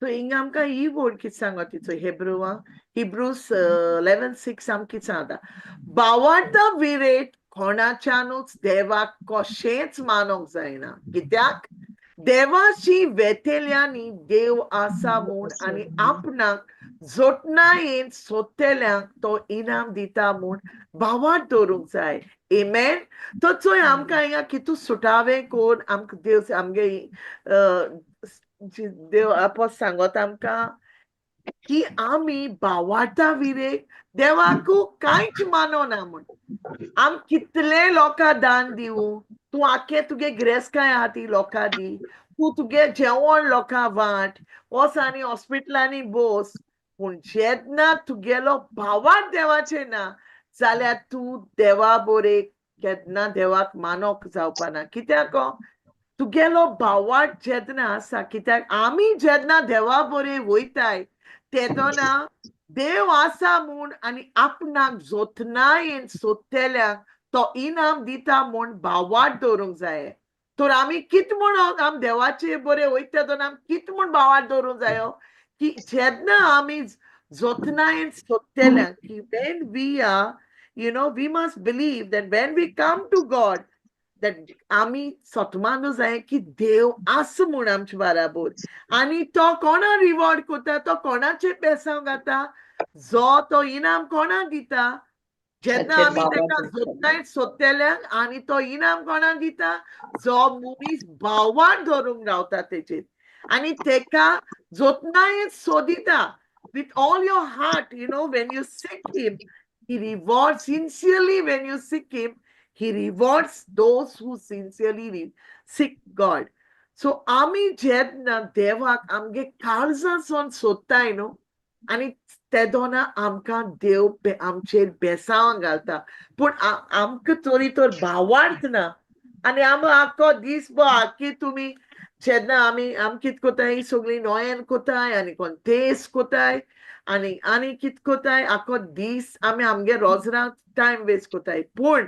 So हिंगा आमकां ही वर्ड कितें सांगता तिचो हेब्रुवा, हिब्रूज 11:6 आमकां कितें सांगता? भावार्था विरेट कोणाच्यानूच देवाक कशेंच मानूंक जायना. कित्याक? देवाशी वेतेल्यांनी देव आसा म्हूण आनी आपणाक जोटनायेन सोदतेल्यांक तो इनाम दिता म्हूण भावार्थ दवरूंक जाय. Amen. तर चोय आमकां हिंगा कितू सुटावें कोन्न आमकां देव आमगे देव आपस सांगता आमकां की आमी भावार्था विरेक देवाकू कांयच मानोना म्हूण. आम कितले लोकां दान दिवूं, तूं आख्खे तुगे गिरेस्तकाय आहा ती लोकां दी, तूं तुगे जेवण लोकां वांट, वच आनी हॉस्पिटलांनी बोस, पूण जेन्ना तुगेलो भावार्थ देवाचेर ना जाल्यार तूं देवा बोरे केन्ना देवाक मानोक जावपाना. कित्याक? तुगेलो भावार्थ जेन्ना आसा, कित्याक आमी जेन्ना देवा बोरे वयताय तेदोना देव आसा म्हूण आनी आपणाक जोतनायेन सोदतेल्यांक तो इनाम दिता म्हूण भावार्थ दवरूंक जाय. तर आमी कित म्हूण आम देवाचे बरे वयता तेदोना आमी कित म्हूण भावार्थ दवरूंक जायो की जेन्ना आमी जोतनायेन सोदतेल्यांक की when we are, you know, we must believe that when we come to God, that आमी सतमानू जाय की देव आसा म्हूण आमचे बाराबोर. आनी तो कोणा रिवॉर्ड करता, तो कोणाचे बेसांव घाता, जो तो इनाम कोणाक दिता? जेन्ना ताचेर आमी भावार्थ ताका दवरता. जोतनायेन सोदतेल्यांक आनी तो इनाम कोणाक दिता? जो मनीस भावार्थ धरूंक रावता तेचेर आनी तेका जोतनायेन सोदिता with all your heart. You know, when you seek him, he rewards sincerely. When you seek him, he rewards those who sincerely seek God. So आमी जेन्ना देवाक आमगे काळजासून सोदताय न्हू, आनी तेदोना आमकां देव आमचेर बेसांव घालता. पूण आमकां तरी तर भावार्थ ना, आनी आम आख्खो दीस आख्खी तुमी जेन्ना आमी आम कित कोताय, सगळीं नोयेन कोताय आनी कोण तेस कोताय आनी आनी कित कोताय, आख्खो दीस आमी आमगे रोजराक टायम वेस्ट कोताय. पूण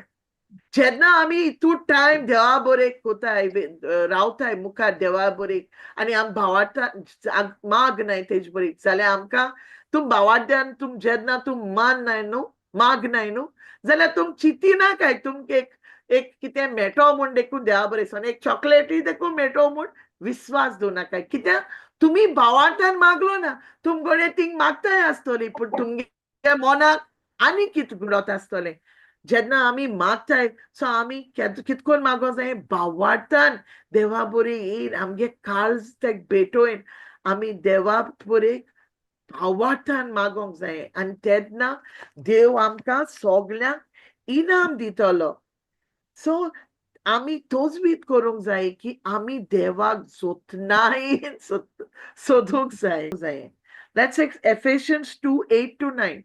जेन्ना आमी हितू टायम देवा बरेक कोताय, रावताय मुखार देवा बरेक, आनी आम भावार्थान माग नाय तेज बरेक, जाल्यार आमकां तुम भावार्थ्यान तुम जेन्ना तुम मान नाय न्हू, माग नाय न्हू, जाल्यार तुम चिंतिना काय तुमकां एक एक कितें मेळटो म्हूण देखून देवा बरें सोन एक चॉकलेटूय देखून मेळटो म्हूण विस्वास दवरनाकाय. कित्याक तुमी भावार्थान मागलो ना, तुम घडये थिंग मागताय आसतली, पूण तुमगे मनाक आनी कितें घडत आसतलें. जेन्ना आमी मागताय, सो आमी कितकोन मागो जाय भावार्थान देवा बरी येयन आमगे काळज तेक भेटोवन आमी देवा बरेक भावार्थान मागोंक जाय, आनी तेन्ना देव आमकां सगल्यांक इनाम दितलो. सो आमी तोजवीत करूंक जाय की आमी देवाक जोतनायेन सोदूंक जाय जाय. Let's Ephesians 2:8-9.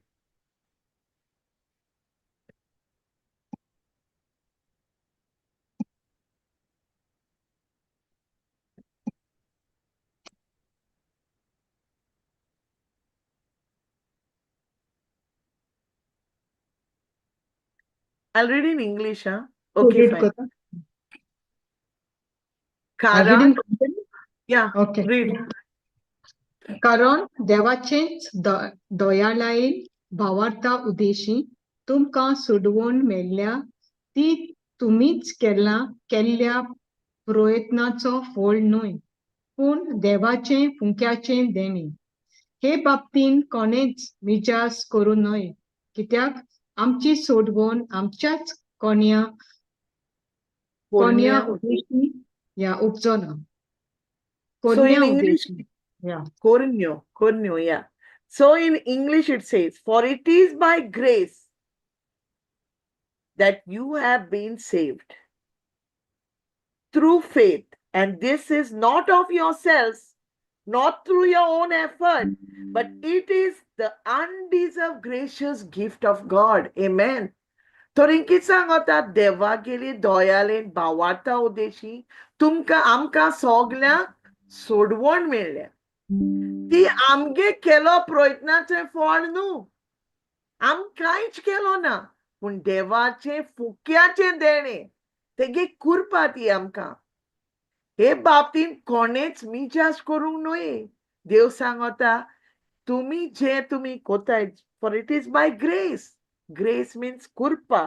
I'll read in English, huh? Okay, read fine. करता. कारण, Reading continue? yeah, Okay. read. कारण देवाचेच दयाळायेन भावार्था उदेशी तुमकां सोडवण मेळ्ळ्या ती तुमीच केल्ल्या प्रयत्नाचो फळ न्हय, पूण देवाचें फुंक्याचें देणें. हे बाबतीन कोणेच मिजास करूं न्हय, कित्याक आमची सोडवण आमच्याच कोण्या कोण्या उदेशी या उपजना. So कोण्या in English, Udeshi. Yeah. Kornyo, Kornyo, yeah. So in English it says, for it is by grace that you have been saved through faith, and this is not of yourselves, not through your own effort, but it is the undeserved gracious gift of God. Amen. तर कितें सांगता, देवागेली दयालेन भावार्था उदेशी तुमकां आमकां सगल्यांक सोडवण मेळ्ळ्या. ती आमगे केलो प्रयत्नाचें फळ न्हू, आम कांयच केलो ना, पूण देवाचें फुक्याचें देणें, तेगे कुरपा ती आमकां. हे बाबतीन कोणेच मिजास करूंक न्हय. देव सांगता तुमी जे तुमी कोताय, for it is by grace. Grace means कुरपा,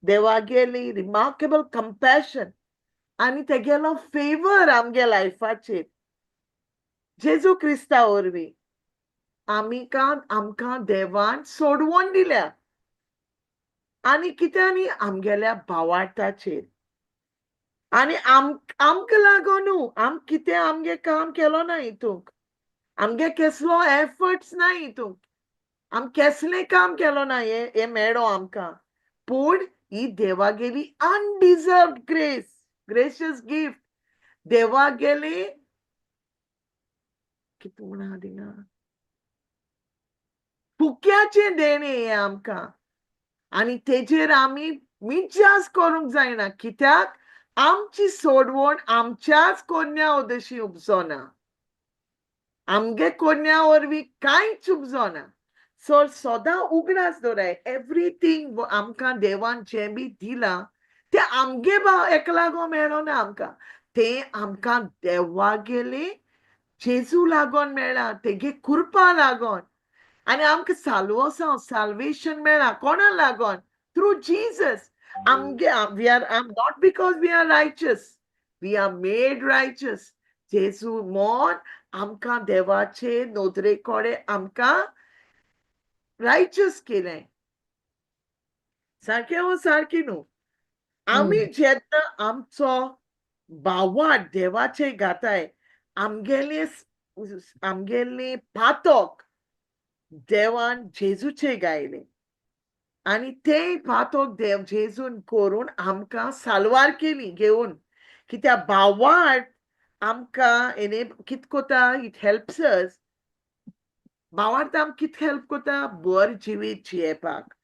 देवागेली रिमार्केबल कंपॅशन आनी तेगेलो फेवर आमगे लायफाचेर जेजू क्रिस्ता वरवीं आमी आमकां देवान सोडवण दिल्या. आनी कितें आनी आमगेल्या भावार्थाचेर आनी आमकां लागून न्हू, आम कितें आमगे काम केलो ना हितूंक, आमगे केसलो एफर्ट्स ना हितूंक, आम केसलें काम केलो ना हें मेळो आमकां, पूण ही देवागेली अनडिजर्वड ग्रेस, ग्रेशियस गिफ्ट देवागेली कितें म्हणा दिना फुक्याचें देणें हें आमकां. आनी तेजेर आमी मिजास करूंक जायना, कित्याक आमची सोडवण आमच्याच कोन्या उदेशी उपजोना, आमगे कोन्या वरवीं कांयच उपजोना. सो सदां उगडास दवराय, एवरीथींग आमकां देवान जें बी दिलां तें आमगे एका लागोन मेळना आमकां, तें आमकां देवागेले जेजू लागोन मेळ्ळां, तेगे कुरपा लागोन. आनी आमकां साल्वोसांव, साल्वेशन मेळ्ळां कोणा लागोन? Through Jesus. आमगे we are not because we are righteous, we are made righteous. जेजू मोन आमकां देवाचे नदरे कडेन आमकां रायचस केलें. सारकें वो सारकें न्हू? आमी जेन्ना आमचो भावार्थ देवाचे घाताय, आमगेले आमगेले पातक देवान जेजूचे गायले आनी तें पातक देव जेजून करून आमकां साल्वार केली घेवन. कित्याक भावार्थ आमकां एने कित कोता, it helps us. भावार्थ आमकां कित हेल्प कोता? बर जिवीत जियेवपाक.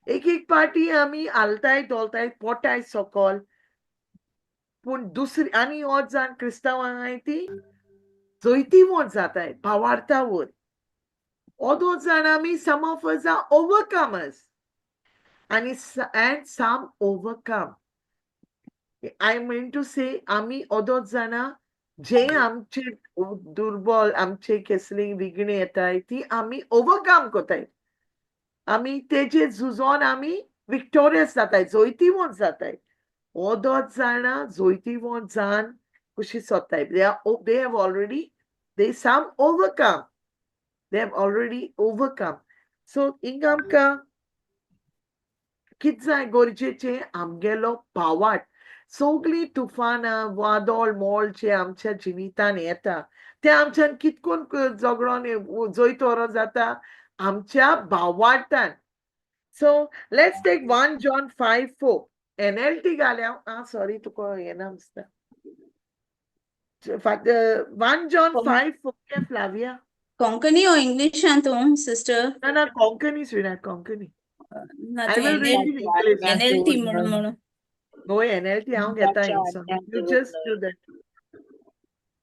एक एक पाटी आमी हालताय धोलताय पोटाय सकल, पूण दुसरी आनी ओत जाण क्रिस्तांवां आहाय ती जैतिवंत जाताय भावार्था वयर. ओदोच जाण आमी, some of us are overcomers आनी and some overcome. I mean to say, आमी ओदोच जाणां जे आमचे दुर्बल, आमचे केसली विघ्न येताय ती आमी ओवरकम कोताय. आमी तेजे झुजोन आमी विक्टोरियस जाताय, जैतिवंत जाताय. ओदोच जाणां जैतिवंत जावन कशी सोदताय. They have already, they some overcome, they have already overcome. So हिंगा आमकां कित जाय गरजेचें? आमगेलो भावार्थ. सगळीं तुफानां, वादळ, मोल जे आमच्या जिवितान येता ते आमच्यान कितकोन झगडोन जैत व्हरों जाता? आमच्या भावार्थान. So let's take 1 John 5:4. NLT घाल्या. आं, सॉरी, तुका येना दिसता. 1 John 5:4, Flavia. Konkani or इंग्लिशान तूं सिस्टर? ना ना, कोंकणी स्वीटहार्ट, कोंकणी. ना. I will read in English. NLT म्हणून म्हणून. No, NLT हांव घेता. You just do that.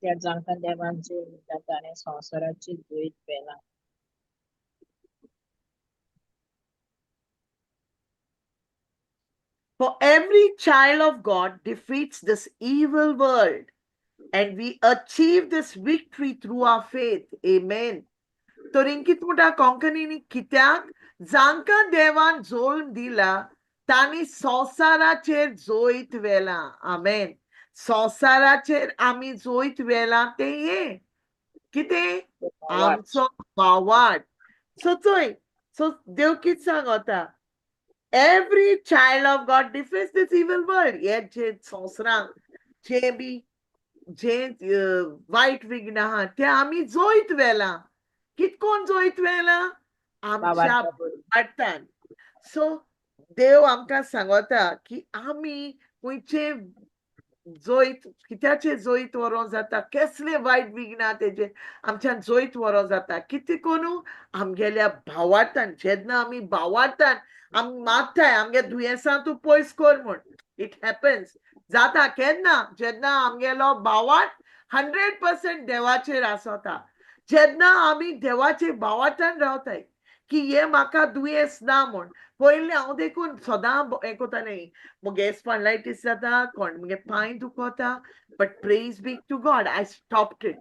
त्या जांकां देवान जल्म ताणें संवसाराची जैत व्हेलां. For every child of God defeats this evil world, and we achieve this victory through our faith. Amen. तर कित म्हणटा कोंकणीनी? कित्याक जांकां देवान जल्म दिला तांणी संवसाराचेर जैत व्हेलां. आमेन. संवसाराचेर आमी जैत व्हेलां तें हें कितें? आमचो भावार्थ. सो चोय, सो देव कित सांगता? Every child of God defeats this evil world. हे जे संवसारांत जे बी जे वायट विघ्न आहा ते आमी जैत व्हेलां. कितकोन जैत व्हेलां? आमच्या भावार्थान. सो देव आमकां सांगता की आमी खंयचे जैत, कित्याचे जैत व्हरोंक जाता? केसले वायट विघ्न तेजे आमच्यान जैत व्हरोंक जाता. कितें करून? आमगेल्या भावार्थान. जेन्ना आमी भावार्थान आमी मागताय आमगे दुयेंसां तूं पयस कर म्हूण, it happens. जाता केन्ना? जेन्ना आमगेलो भावार्थ 100% देवाचेर आसता, जेन्ना आमी देवाचे भावार्थान रावताय की हे म्हाका दुयेंस ना म्हूण. पयलीं हांव देखून सदां हें कोतालें, मुगे स्पॉन्डिलायटीस जाता, कोण मुगे पांय दुखता, but praise be to God, I stopped it.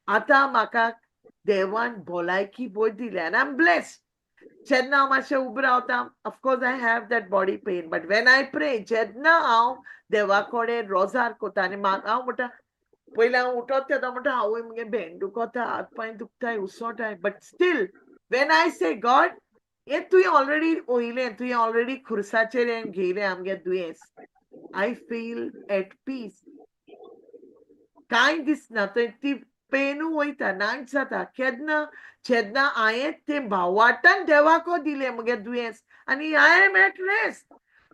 आतां म्हाका देवान भलायकी बरी दिल्या आनी I am blessed. जेन्ना हांव मातशें उबें रावता, of course I have that body pain, but when I pray, जेन्ना हांव देवा कडेन रोजार कोता आनी हांव म्हणटा, पयलीं हांव उठत तेन्ना म्हणटा, आवय, मुगे भेंड दुखता, हात पांय दुखताय, उसोटाय, but still when I say, God, हें तुवें ऑलरेडी वयलें, तुवें ऑलरेडी खुर्साचेर हें घेयलें आमगे दुयेंस, I feel at peace. कांय दिसना थंय, ती पेनू वयता, नाच जाता. केन्ना? जेन्ना हांवें तें भावार्थान देवाको दिलें मुगे दुयेंस आनी I am at rest.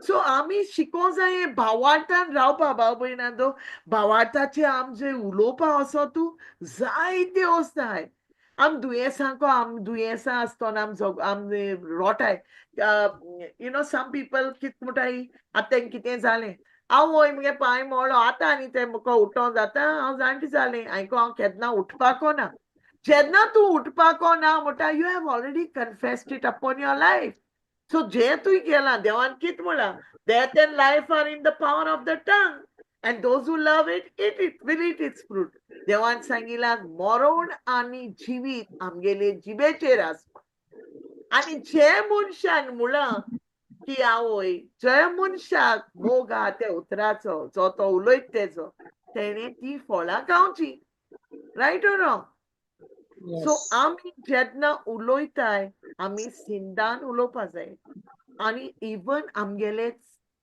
So आमी शिकोंक जाय भावार्थान रावपा. भाव भयणांनो, भावार्थाचे आमचे उलोवपा असो तूं जायते वस्त. आम दुयेंसांको, आम दुयेंसां आसतना आम जग आम रोटाय. You know some people कित म्हणटाय, आतां तेंकां कितें जालें, आवय, मुगे पांय मोडलो, आतां आनी तें म्हाका उठोंक जाता? हांव जाणटी जालें, आयको हांव केन्ना उठपाको ना. जेन्ना तूं उठपाको ना म्हणटा, you have already confessed it upon your life. So जें तुवें केलां, देवान कित म्हळां? Death and life are in the power of the tongue, and those who love it eat it will eat its fruit. देवान सांगिलां, मरण आनी जिवीत आमगेले जिबेचेर आसा. आनी जे मनशान म्हळां की आवय, जे मनशाक मोग आहा त्या उतराचो, जो तो उलयत तेजो, तेणे ती फळां खावची. Right or wrong? So आमी जेन्ना उलयताय, आमी सिंदान उलोवपा जाय. आनी इवन आमगेले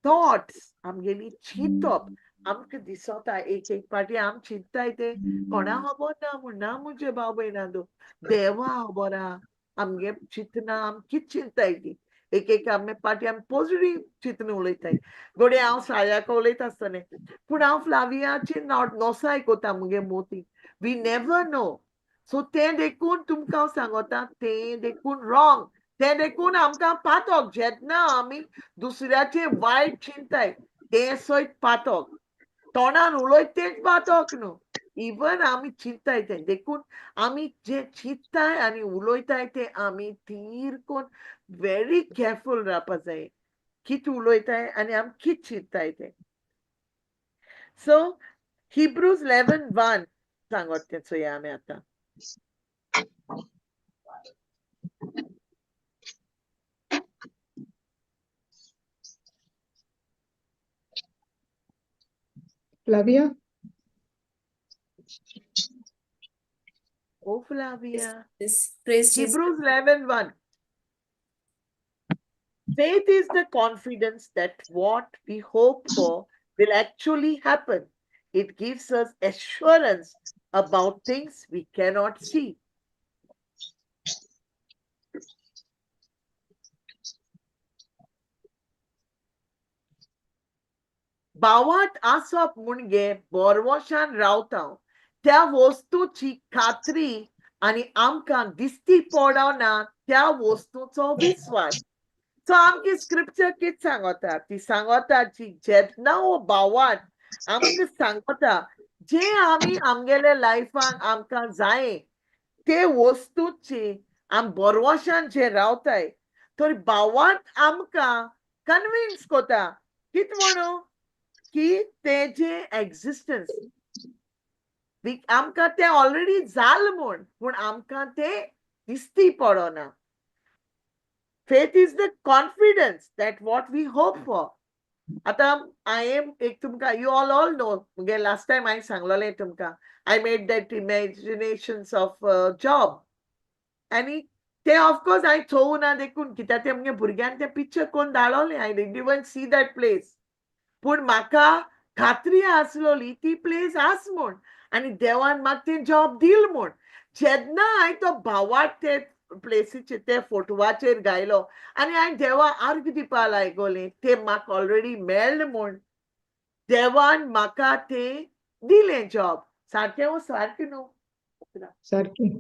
थॉट्स, आमगेली चिंतप, आमकां दिसता एक एक पाटी आम चिंत्ताय ते कोणा खबर ना म्हूण ना. मुजे भाव भयणांनो, देवा खबर आहा आमगे चिंतना, आम कित चिंत्ताय ती. एक एक आमी पाटी आमी पॉजिटीव चिंतून उलयताय. घडये हांव सायाक उलयता आसतलें, पूण हांव फ्लावियाची नोसाय कोता मुगे मोती. We never know. सो तें देखून तुमकां हांव सांगता, तें देखून रॉंग. तें देखून आमकां पातक. जेन्ना आमी दुसऱ्याचें वायट चिंताय तें सयत पातक. तोंडान उलयत तेंच पातक न्हू, इवन आमी चिंताय तें. देखून आमी जें चिंत्ताय आनी उलयताय तें आमी थीर कोन्न व्हेरी केरफूल रावपा जाय, कित उलयताय आनी आमी कित चिंत्ताय तें. सो हिब्रूज 11:1 सांगत तें चोया आमी आतां. Flavia? O Flavia. Praise Jesus. Hebrews 11:1. Faith is the confidence that what we hope for will actually happen. It gives us assurance about things we cannot see. भावार्थ आसप म्हणजे बोरवशान रावता त्या वस्तूची खात्री आनी आमकां दिश्टी पडना त्या वस्तूचो विस्वास. सो आमची स्क्रिप्चर कित सांगता? ती सांगता जी जेन्ना हो भावार्थ आमकां सांगता जे आमी आमगेले लायफान आमकां जाय ते वस्तूची आम बोरवशान जे रावताय, तर भावार्थ आमकां कन्विन्स कोता कित म्हणू की तेजे एक्झिस्टन्स आमकां तें ऑलरेडी जाल म्हूण, पूण आमकां तें दिश्टी पडना. Faith is the confidence that what we hope for. आतां हांवें एक तुमकां, you all all know, मुगे लास्ट टायम हांवें सांगलोलें तुमकां, I made that imaginations of job. आनी तें ऑफकोर्स हांवें चोवूं ना देखून, कित्याक तें मुगे भुरग्यान तें पिक्चर कोन्न धाडवलें. I didn't even see that place. पूण म्हाका खात्री आसलोली ती प्लेस आस म्हूण आनी देवान म्हाका तें जॉब दिल म्हूण. जेन्ना हांवें तो भावार्थ ते प्लेसीचेर ते फोटवाचेर घायलो आनी हांवें देवा अर्ग दिवपा लागोलें, ते म्हाका ऑलरेडी मेळ्ळें म्हूण, देवान म्हाका तें दिलें जॉब. सारकें वो सारकें न्हू? सारकें.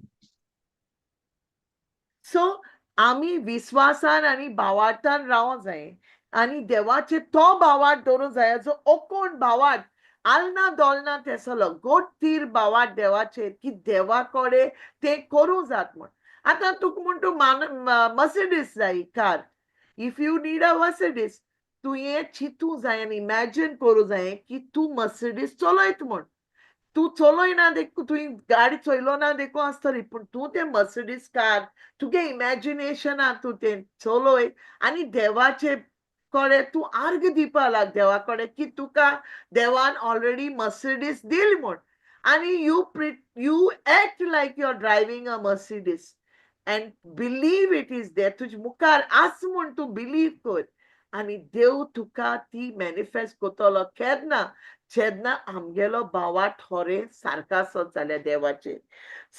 सो आमी विस्वासान आनी भावार्थान रावों जाय आनी देवाचे तो भावार्थ दवरूंक जाय जो ओकोण भावार्थ आलना दोलना तेसलो गोड तीर भावार्थ देवाचेर की देवा कडेन तें करूं जात म्हूण. आतां तुका म्हूण तूं मान मर्सिडीस जाय car, if you need a Mercedes, तुवें चिंतूं जाय आनी इमॅजीन करूं जाय की तूं मर्सिडीस चलयत म्हूण. तूं चलयना देखून, तुवें गाडी चोयलो ना देखून आसतली, पूण तूं तें मर्सिडीस कार तुगे इमॅजिनेशनान तूं तें चलय आनी देवाचे कडेन तूं अर्ग दिवपा लाग देवा कडेन की तुका देवान ऑलरेडी मर्सिडीस दिली म्हूण, आनी you act like you are driving a Mercedes and believe it is there. तुजे मुखार आस म्हूण तूं बिलीव कर आनी देव तुका ती मॅनिफेस्ट करतलो. केन्ना? जेन्ना आमगेलो भावार्थ खरें सारको आसत जाल्यार देवाचेर.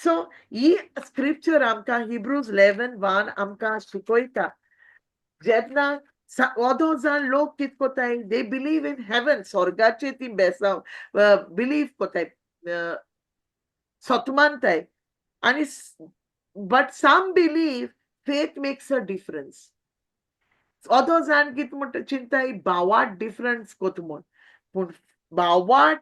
सो ही स्क्रिप्चर आमकां हिब्रूज 11:1 आमकां शिकयता. जेन्ना अदो जाण लोक कित कोताय, they believe in heaven, स्वर्गाचेर ती बेसांव बिलीव कोताय, सत मानताय आनी but some believe faith makes a difference. अदो जाण कित म्हणटा चिंताय, भावार्थ डिफरन्स कोता म्हूण, पूण भावार्थ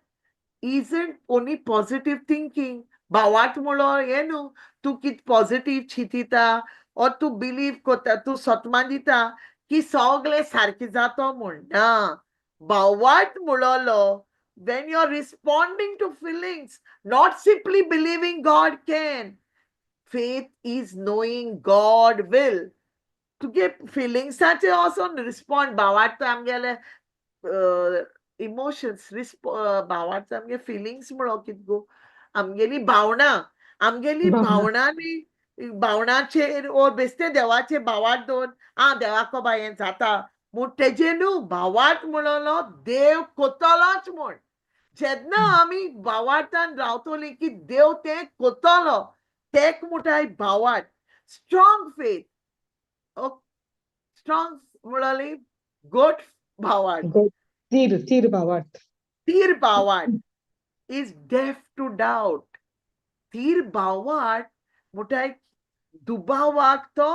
isn't only positive thinking. भावार्थ म्हणलो हें न्हू तूं कित पॉजिटीव चिंतिता or तूं बिलीव कोता, तूं सतमान दिता की सगळें सारकें जातो म्हूण ना. भावार्थ म्हणलो when you're responding to feelings, not simply believing God can. Faith is knowing God will. तुगे फिलिंग्साचे वचोन रिस्पॉन्ड. भावार्थ आमगेले इमोशन्स, भावार्थ आमगे फिलिंग्स म्हणो कित गो, आमगेली भावना, आमगेली भावनांनी, भावनाचेर ओ बेश्टे देवाचे भावार्थ दवर, आं देवाको बाय हें जाता म्हूण तेजेर न्हू. भावार्थ म्हणलो देव कोतलोच म्हूण. जेन्ना आमी भावार्थान रावतली की देव तें कोतलो, तेक म्हणटाय भावार्थ. Strong faith, स्ट्रॉंग म्हणली गोट भावार्थ. थीर थीर भावार्थ. थीर भावार्थ is deaf to doubt. थीर भावार्थ म्हणटाय दुबावाक तो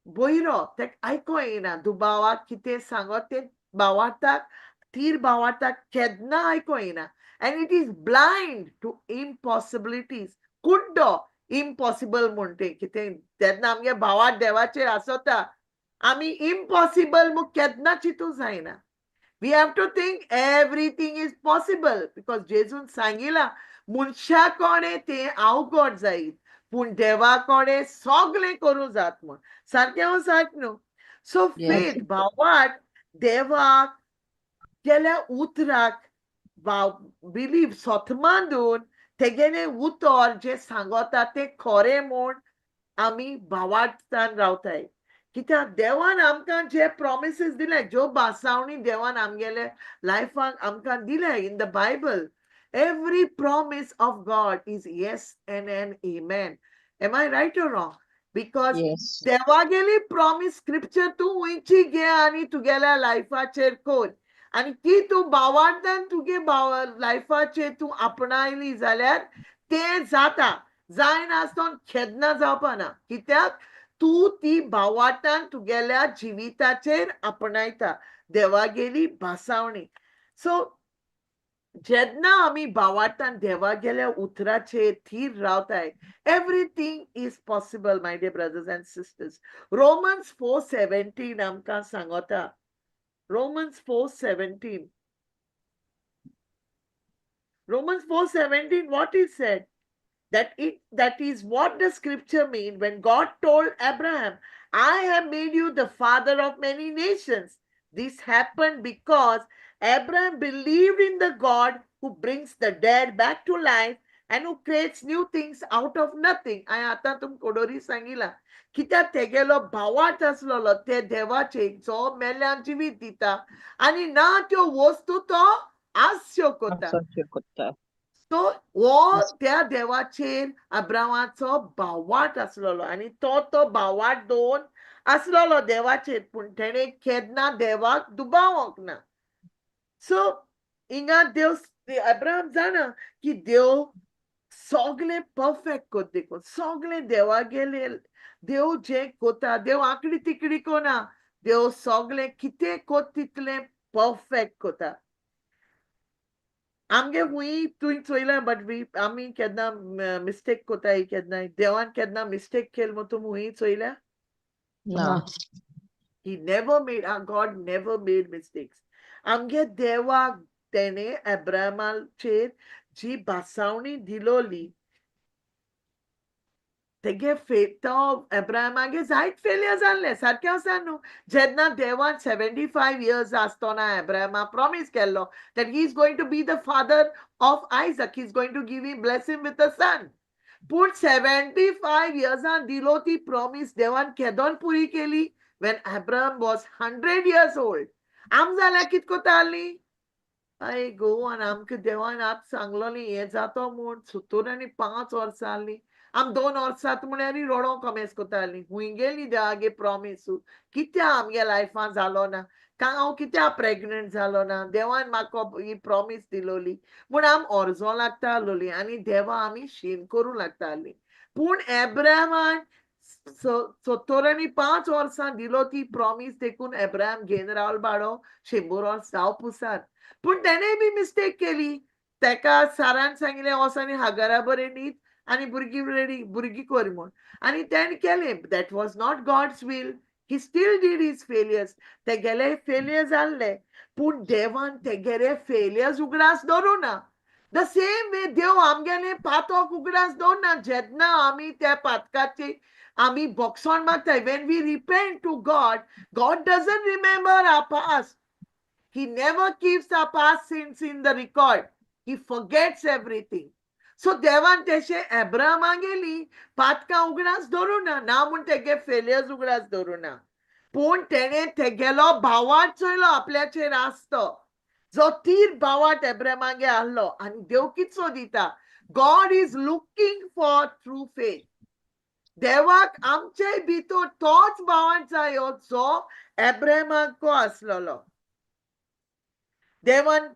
बयरो, तेका आयको येना. दुबावाक कितें सांगत तें भावार्थाक, थीर भावार्थाक केन्ना आयको येना. And it is blind to impossibilities. कुड्डो इम्पॉसिबल म्हणटे कितें. तेन्ना आमगे भावार्थ देवाचेर आसता, आमी इम्पॉसिबल म्हूण केन्ना चिंतूं जायना. We have to think everything is possible because जेजून सांगिलां, मनशा कोणे तें अवघड जायत पूण देवा कोणे सगळें करूं जात म्हूण. सारकें हांव सारकें न्हू? सो फेथ, भावार्थ देवाक गेल्या उतराक बिलीव, सोतमांदून तेगेलें उतर जें सांगता तें खरें म्हूण आमी भावार्थान रावताय. कित्याक देवान आमकां जे प्रॉमिसीस दिले, ज्यो भासावणी देवान आमगेले लायफाक आमकां दिले in the Bible, every promise of God is yes and an amen. Am I right or wrong? Because Yes. देवागेली promise scripture तूं वयची घे आनी तुगेल्या लायफाचेर कर आनी ती तूं भावार्थान तुगे भाव लायफाचेर तूं आपणायली जाल्यार तें जाता. जायनासतना केन्ना जावपाना, कित्याक तूं ती भावार्थान तुगेल्या जिविताचेर आपणायता देवागेली भासावणी. सो जेन्ना आमी भावार्थान देवागेल्या उतराचेर थीर रावताय, everything is possible, my dear brothers and sisters. Romans 4:17 आमकां सांगता. Romans 4:17. Romans 4:17, what is said? That is what the scripture mean when God told Abraham, "I have made you the father of many nations." This happened because Abraham believed in the God who brings the dead back to life and who creates new things out of nothing. हांवें आतां तुमकां कोडोरी सांगिलां, कित्याक तेगेलो भावार्थ आसलेलो ते देवाचे जो मेल्ल्यान जिवीत दिता आनी ना त्यो वस्तू तो आस्यो करता. करता. सो हो त्या देवाचेर अब्रामाचो भावार्थ आसलेलो आनी तो तो भावार्थ दवरून आसलेलो देवाचेर, पूण तेणें केन्ना देवाक दुबावंक ना. सो हिंगा देव अब्राहम जाणा की देव सगळें परफेक्ट कोत देखून सगळें देवागेले देव जें कोता, देव आंकडी तिकडी कोना, देव सगळें कितें कोत तितलें परफेक्ट कोता. आमगे हुंय तुवें चोयलां, बट we आमी केन्ना मिस्टेक कोताय? केन्नाय देवान केन्ना मिस्टेक केल म्हूण तुमी हुंय चोयल्या? ना. He never made, our God never made mistakes. आमगे देवाक तेणे अब्रामाचेर जी भासावणी दिलोली, तेगे फे तो अब्राहमागे जायत फेलियर जाल्ले. सारकें आसा न्हू? जेन्ना देवान 75 इयर्स आसतना अब्राहमा प्रॉमीस केल्लो that he is going to be the father of Isaac, he is going to give him, bless him with a son. पूण 75 इयर्सान दिलो ती प्रॉमीस देवान केदोन पुरी केली? When Abraham was 100 years old. आम जाल्यार कित कोता आसली? I गोवान आमकां देवान आतां सांगलोली हें जातो म्हूण 75 वर्सां आसलीं. आम 2 वर्सां म्हळ्यार रडोंक कमेस कोतालीं. हुंय गेली देवागे प्रॉमीस? कित्याक आमगे लायफान जालो ना काय? हांव कित्याक प्रेग्नंट जालो ना? देवान म्हाका ही प्रॉमीस दिलोली म्हूण आम अर्जो लागता आसलोली आनी देवा आमी शीन करूं लागताली. पूण एब्राहमान 75 वर्सां दिलो ती प्रॉमीस देखून एब्राहम घेवन रावलो बाळो 100 वर्स जाव पुसार. पूण तेणें बी मिस्टेक केली. तेका सारान सांगिल्लें, वच आनी हागरा बरें न्हीद आनी भुरगीं रेडी भुरगीं कर म्हूण, आनी तेणें केलें. That was not God's will. He still did his failures. तेगेले फेलियर जाल्ले, पूण देवान तेगेले फेलियर्स उगडास दवरूं ना. The same way देव आमगेले पातक उगडास दवरना. जेन्ना आमी त्या पातकाची आमी बोगसण मागताय, when we repent to God, God doesn't remember our past. He never keeps our past sins in the record. He forgets everything. So देवान तेशे एब्रामागेली पातकां उगडास दवरूं ना, ना म्हूण तेगे फेलियर्स उगडास दवरूं ना, पूण तेणें तेगेलो भावार्थ चोयलो आपल्याचेर आसतो जो तीर भावार्थ एब्रामागे आहलो. आनी देव कितलो दिता? God is looking for true faith. देवाक आमचे भितर तोच भावार्थ जायो जो एब्राहमाक आसलेलो. देवान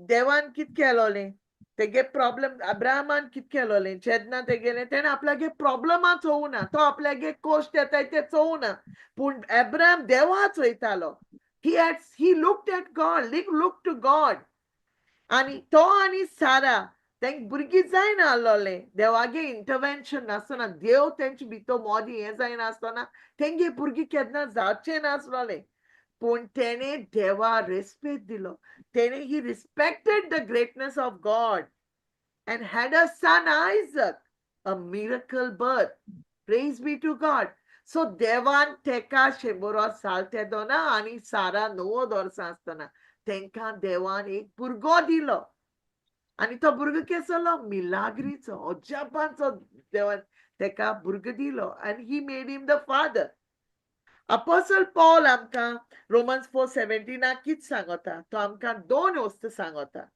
देवान कित केलोलें तेगे प्रॉब्लम, अब्राहमान कित केलोलें जेन्ना तेगेलें, तेणें आपल्यागे प्रॉब्लमा चोवना, तो आपल्यागे कोश्ट येताय ते चोवना, पूण एब्राहम देवा चोयतालो. He looked at God, look to God. आनी तो आनी सारा तेंक भुरगीं जायना आसलोलें. देवागे इंटरवेन्शन नासतना, देव तेंचे भितर मोदी हें जायना आसतना तेंगे भुरगीं केन्ना जावचें नासलोलें. पूण तेणें देवा रेस्पेद दिलो. तेणें, he respected the greatness of God and had a son, Isaac, a miracle birth. Praise be to God. So देवान तेका 100 वर्स साल तेदोना आनी सारा 90 वर्सां आसतना तेंकां देवान एक भुरगो दिलो. आनी तो भुरगो केसलो? मिलाग्रीचो, अजापांचो देवान तेका भुरगो दिलो आनी he made him the father. Apostle Paul आमकां रोमन्स 4:17 कित सांगता? तो आमकां दोन वस्तू सांगता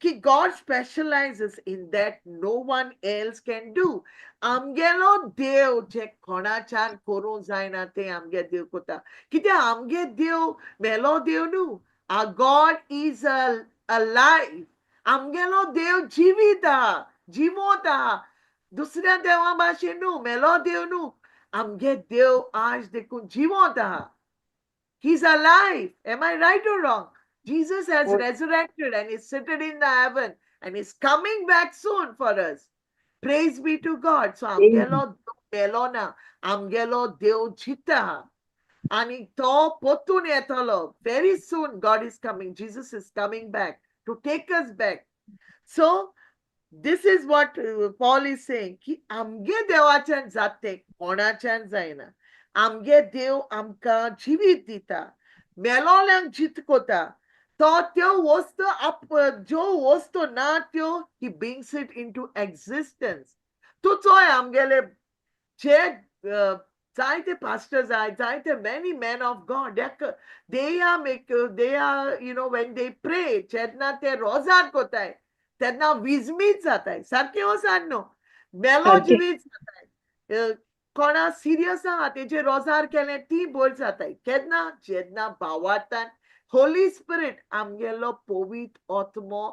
की God specializes in that no one else can do. आमगेलो देव जे कोणाच्यान करूंक जायना तें आमगे देव करता. कित्याक आमगे देव मेलो देव न्हू. Our God is alive. आमगेलो देव जिवीत आहा, जिवोत आहा. दुसऱ्या देवा भाशेन न्हू, मेलो देव न्हू. आमगे देव आज देखून जिवोत आहा. He's alive. Am I right or wrong? Jesus has resurrected and is seated in the heaven and is coming back soon for us. Praise be to God. So आमगेलो मेलो ना, आमगेलो देव जिता आनी तो परतून येतलो. Very soon God is coming. Jesus is coming back to take us back. So this is what Paul is saying की आमगे देवाच्यान जाते कोणाच्यान जायना. आमगे देव आमकां जिवीत दिता, मेलोल्यांक जीत कोता. तो त्यो वस्तू आप ज्यो वस्तू ना त्यो he brings it into existence. तूं चोय, आमगेले जे जायते पास्टर्स आहाय, जायते many men of God, they are make they are you know when they pray, जेन्ना ते रोजार कोताय तेन्ना विजमीत जाताय. सारकें वसान न्हू? मेलो सारकें. जिवीत जाताय. कोणा सिरियस आहा तेजेर रोजार केलें, ती बरी जाताय. केन्ना? जेन्ना भावार्थान होली स्पिरिट, आमगेलो पवित्र आत्मो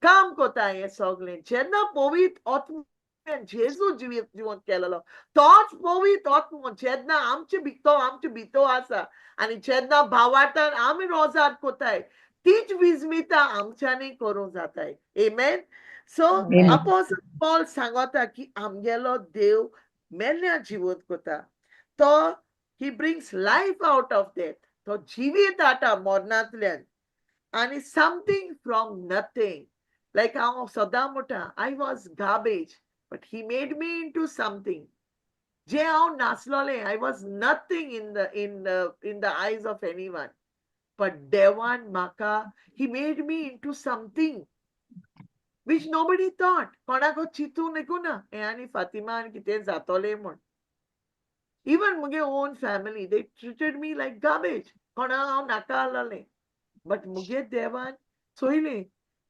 काम कोता हें सगळें. जेन्ना पवित्र आत्म्यान जेजू जिवीत जिवंत केलेलो, तोच पवित्र आत्मो जेन्ना आमचे भितर आसा आनी जेन्ना भावार्थान आमी रोजार कोताय, तीच विजमिता आमच्यांनी करूंक जाताय. Amen. So Amen. Apostle Paul सांगता की आमगेलो देव मेल्ल्या जिवंत कोता. तो he brings life out of death. तो जिवीत हाडटा मरणांतल्यान आनी समथींग फ्रॉम नथींग. लायक हांव सदां म्हणटा, I was garbage, but he made me into something. जे हांव नासलोलें, I was nothing in the eyes of anyone, but देवान म्हाका, he made me into something which nobody thought. कोणाक चिंतूंक देखून ना हें आनी फातिमा आनी कितें जातोलें म्हूण. इवन मुगे own family, they treated me like garbage. कोणा हांव नाका आसलोलें, बट मुगे देवान चोयलें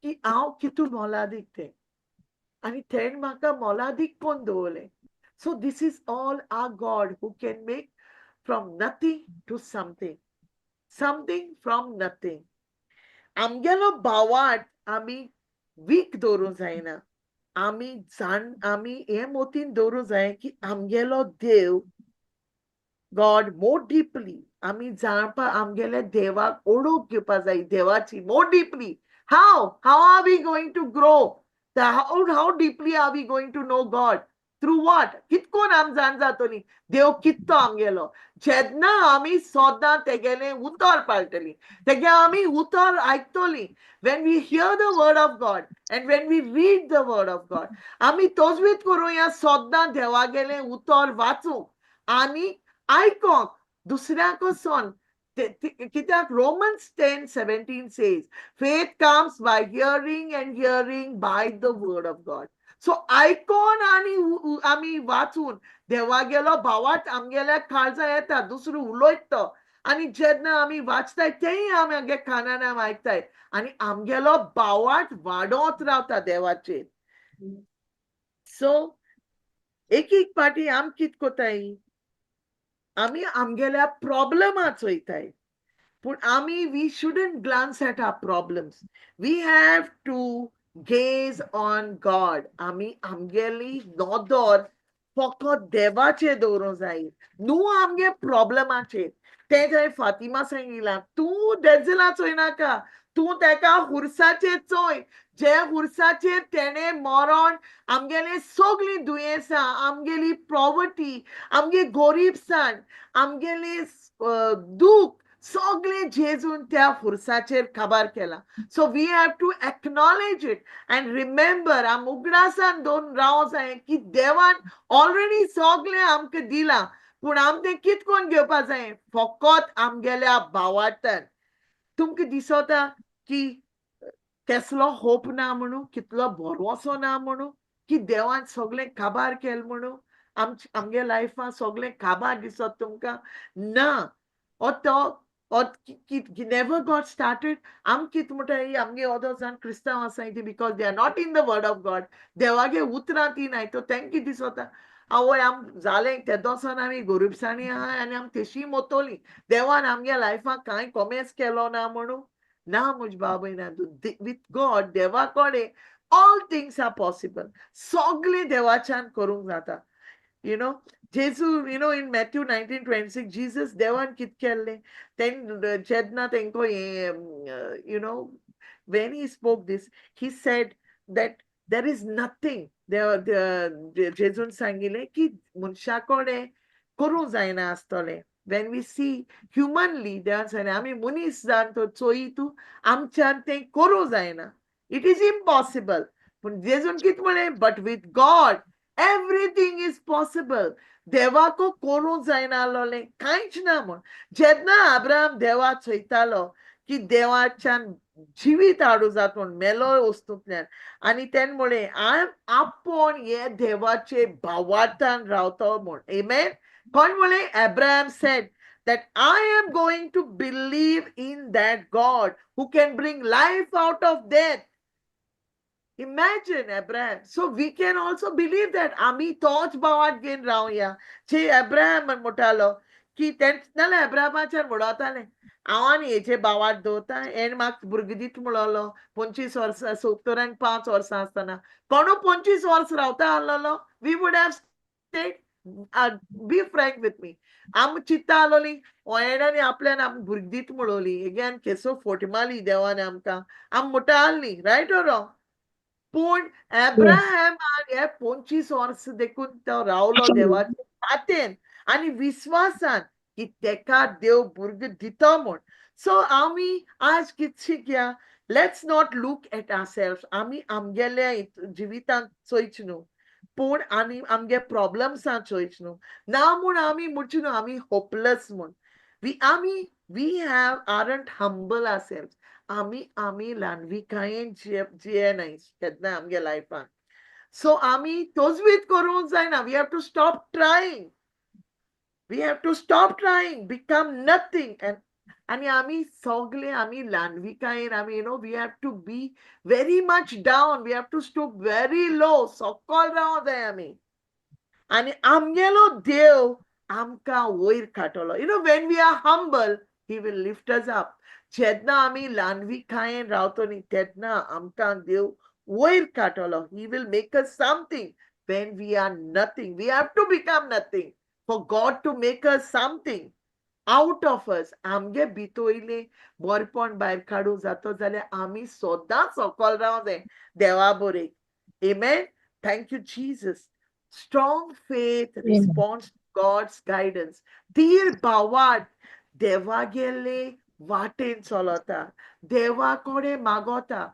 की हांव कितू मोलादीक तें आनी तेणें म्हाका मोलादीक कोन्न दवरलें. So this is all our God who can make from nothing to something, something from nothing. आमगेलो भावार्थ आमी वीक दवरूंक जायना. आमी जाण आमी हें मोतीन दवरूंक जाय की आमगेलो देव, गॉड मोर डिपली आमी जाणपा, आमगेले देवाक ओळख घेवपा जाय देवाची more deeply. How are we going to grow? How deeply are we going to know God? Through what? कितकोन आम जाण जातली देव कित्तो आमगेलो? जेन्ना आमी सदां तेगेलें उतर पाळटली, तेगे आमी उतर आयकतली, when we hear the word of God and when we read the word of God, आमी तजवीज करुया सदां देवागेलें उतर वाचूंक आनी आयकोंक दुसऱ्या कडसून. कित्याक Romans 10:17 says, "Faith comes by hearing and hearing by the word of God." So आयकोन आनी आमी वाचून देवागेलो भावार्थ आमगेल्या काळजा येता. दुसरो उलयत तो आनी जेन्ना आमी वाचताय, तेय आमी आमगे कानान आमी आयकताय आनी आमगेलो भावार्थ वाडोत रावता देवाचेर. सो एक एक पाटी आम कित कोताय, आमी आमगेल्या प्रॉब्लमा चोयताय, पूण आमी we shouldn't glance at our problems. We have to gaze on God. आमी आमगेली नदर फकत देवाचेर दवरूंक जाय, न्हू आमगे प्रॉब्लमाचेर. तें थंय फातिमा सांगिलां, तूं डेझला चोयनाका, तूं तेका खुर्साचेर चोय, जे खुर्साचेर तेणें मरोण आमगेले सगळीं दुयेंसां, आमगेली पॉवर्टी, आमगे गोरीबसाण, आमगेली दूख सगळें जेजून त्या खुर्साचेर काबार केला. So we have to acknowledge it and remember. आम उगडासान दोन रावों जाय की देवान ऑलरेडी सगळें आमकां दिलां, पूण आम तें कित कोन्न घेवपा जाय? फकत आमगेल्या भावार्थान. तुमकां दिसता की केसलो होप ना म्हणून, कितलो भरवंसो ना म्हणून, की देवान सगळें काबार केलें म्हणून आमचे आमगे लायफान सगळें काबार दिसत तुमकां? ना, हो तो never got started. आम कित म्हणटा, आमगे ओदो जाण क्रिस्तांव आसाय ती, because they are not in the word of God, देवागे उतरां ती नाय, तो तेंकां दिसता, आवय, आम जालें, तेदोसान आमी गोरीबसाणी आहा आनी आम तेशी मोतोली, देवान आमगे लायफाक कांय कोमेस केलो ना म्हणून. ना म्हज भाव भयणा, विथ गॉड, देवा कडेन all things are possible. सगळें देवाच्यान करूंक जाता. जेजू, in Matthew 19:26, Jesus, देवान कित केल्लें तें जेन्ना तेंको हें, when he spoke this, he said that there is nothing. जेजून सांगिलें की मनशा कडेन करूंक जायना आसतलें. When we see humanly, देवान सांगलें, आमी मनीस जावन तो चोयी तूं, आमच्यान तें करूंक जायना, it is impossible. पूण जेजून कितें म्हणलें? But with God everything is possible. देवाको करूंक जायना आसलोलें कांयच ना म्हूण. जेन्ना अब्राहम देवा चोयतालो की देवाच्यान जिवीत हाडूं जाता म्हूण मेलो वस्तूंतल्यान, आनी तेणें म्हणलें, हांव आपूण हे देवाचे भावार्थान रावतो म्हूण. Amen. कोण म्हणलें? Abraham said that I am going to believe in that God who can bring life out of death. Imagine Abraham. So we can also believe that. आमी तोच भावार्थ घेवन रावया जे अब्राहम म्हणटालो की तें. नाल्यार अब्राहमाच्यान म्हणतालें, हांव आनी हेजे भावार्थ दवरता, हेण म्हाका भुरगें दीत म्हणलो 25 वर्सां, 75 वर्सां आसतना. कोणू 25 वर्स रावता आसलेलो? We would have stayed, be frank with me, आम चिंत्ता आसलोली, हेणानी आपल्यान आम भुरगीं दीत म्हणलोली, हेग्यान केसो फोट मारली देवान आमकां, आम म्हणटा आसली, रायट ऑर रॉंग? पूण एब्राहमान हे 25 वर्स देखून तो रावलो देवाच्या खातेन आनी विस्वासान की तेका देव भुरगें दिता म्हूण. सो आमी आज कित शिकया? Let's not look at ourself. आमी आमगेल्या जिवितांत चोयच न्हू, पूण आनी आमगे प्रॉब्लम्सां चोयच न्हू. ना म्हूण आमी म्हणचे न्हू आमी होपलेस म्हूण. वी आमी we have aren't humble ourself. आमी आमी ल्हानविकायेन जियेनाय केन्ना आमगे लायफान. सो आमी तजवीज करूंक जायना. We have to stop trying. We have to stop trying, become nothing. And आनी आमी सगळे आमी ल्हानविकायेन आमी, we have to be very much down. We have to stoop very low. सकल रावंक जाय आमी आनी आमगेलो देव आमकां वयर काडटलो. When we are humble, he will lift us up. जेन्ना आमी ल्हानविकायेन रावतली न्ही, तेन्ना आमकां देव वयर काडटलो. He will make us something when we are nothing. We have to become nothing for God to make us something out of us. आमगे भितोयले बरपण भायर काडूंक जातो जाल्यार आमी सदांच सकल रावंक जाय देवा break. Amen. Thank you, Jesus. Strong faith Amen. Responds to God's guidance. थीर भावार्थ देवागेले वाटेन चलता, देवा कडेन मागता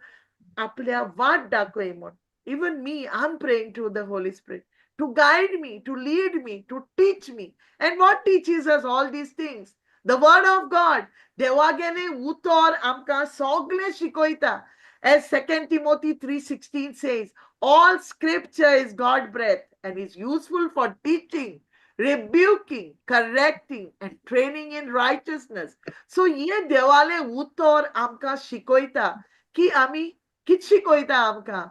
आपल्या वाट दाखय म्हूण. Even me, I'm praying to the Holy Spirit to guide me, to lead me, to teach me. And what teaches us all these things? The word of God. देवागेले उतर आमकां सगळें शिकयता. As 2 Timothy 3:16 says, all scripture is God breathed and is useful for teaching, rebuking, correcting and training in righteousness. So हे देवाले उतर आमकां शिकयता की आमी कित शिकयता आमकां,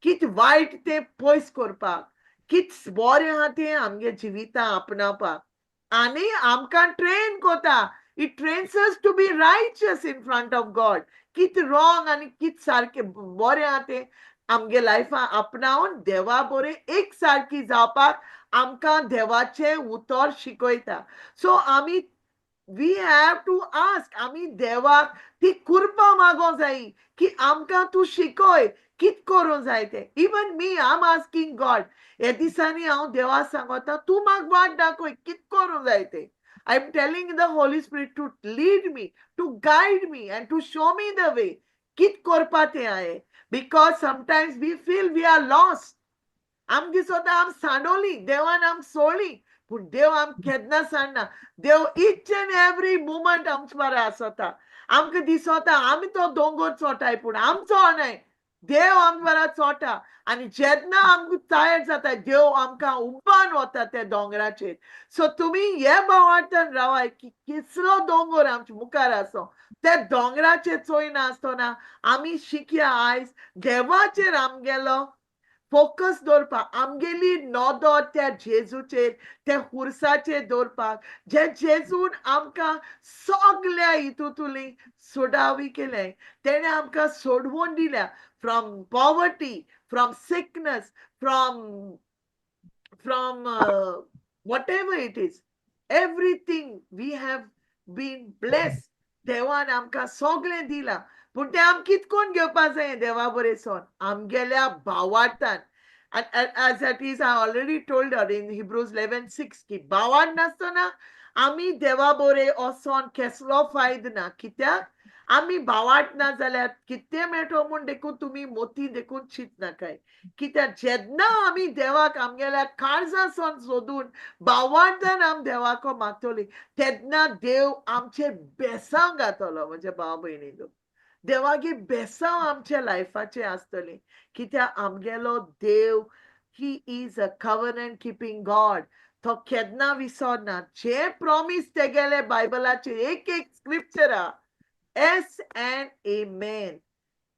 कित वायट तें पयस करपाक. कित बरें आहा तें आमगे जिवितां आपणावपाक आनी आमकां ट्रेन कोता. It trains us to be righteous in front of God. कित रॉंग आनी कित सारकें बरें आहा तें आमगे लायफान आपणावन देवा बरें एक सारकी जावपाक आमकां देवाचें उतर शिकयता. सो आमी we have to ask, आमी देवाक ती कृपा मागोंक जाय की आमकां तूं शिकय कित करूंक जाय तें. Even me, I am asking God. हे दिसांनी हांव देवा सांगता, तूं म्हाका वाट दाखय कित करूंक जाय तें. I am telling the Holy Spirit to lead me, to guide me and to show me the way कित करपा तें हांवें, because sometimes we feel we are lost. आमकां दिसता आम सांडोली, देवान आमकां सोडली, पूण देव आमकां केन्ना सांडना. देव इच एंड एवरी मुमेंट आमचे बारा आसता. आमकां दिसता आमी तो दोंगर चोटाय, पूण आमचो न्हय, देव आमचे बारा चोटा. आनी जेन्ना आमकां टायर्ड जाता, देव आमकां उबान वता त्या दोंगराचेर. सो तुमी हे भावार्थान रावाय की किसलो दोंगर आमच्या मुखार आसो, त्या दोंगराचेर चोयना आसतना आमी शिकया आयज देवाचेर आमगेलो फोकस दवरपाक, आमगेली नदर त्या जेजूचेर, त्या खुर्साचेर दवरपाक, जे जेजून आमकां सगल्या हितूंतली सोडावी केलें. तेणें आमकां सोडवून दिल्या from poverty, from sickness, from whatever it is, everything we have been blessed. देवान आमकां सगळें दिलां, पूण तें आमकां कितकोन घेवपा जाय देवा बरें आमगेल्या भावार्थान. And as that is, I already told her in Hebrews 11:6 की भावार्थ नासतना आमी देवा बरे वचोन केसलो फायदो ना. कित्याक आमी भावार्थ ना जाल्यार कितें मेळटलो म्हूण देखून तुमी मोती देखून चिंत नाकाय. कित्याक जेन्ना आमी देवाक आमगेल्या काळजासून सोदून भावार्थान आम देवाक मागतली, तेन्ना देव आमचे बेसांव घातलो. म्हज्या भाव भयणीनो, देवागे बेसांव आमच्या लायफाचे आसतले, कित्याक आमगेलो देव, he is a covenant keeping God. तो केन्ना विसरना. जे प्रॉमीस तेगेले बायबलाचे एक एक स्क्रिप्चरा येस अँड एमेन.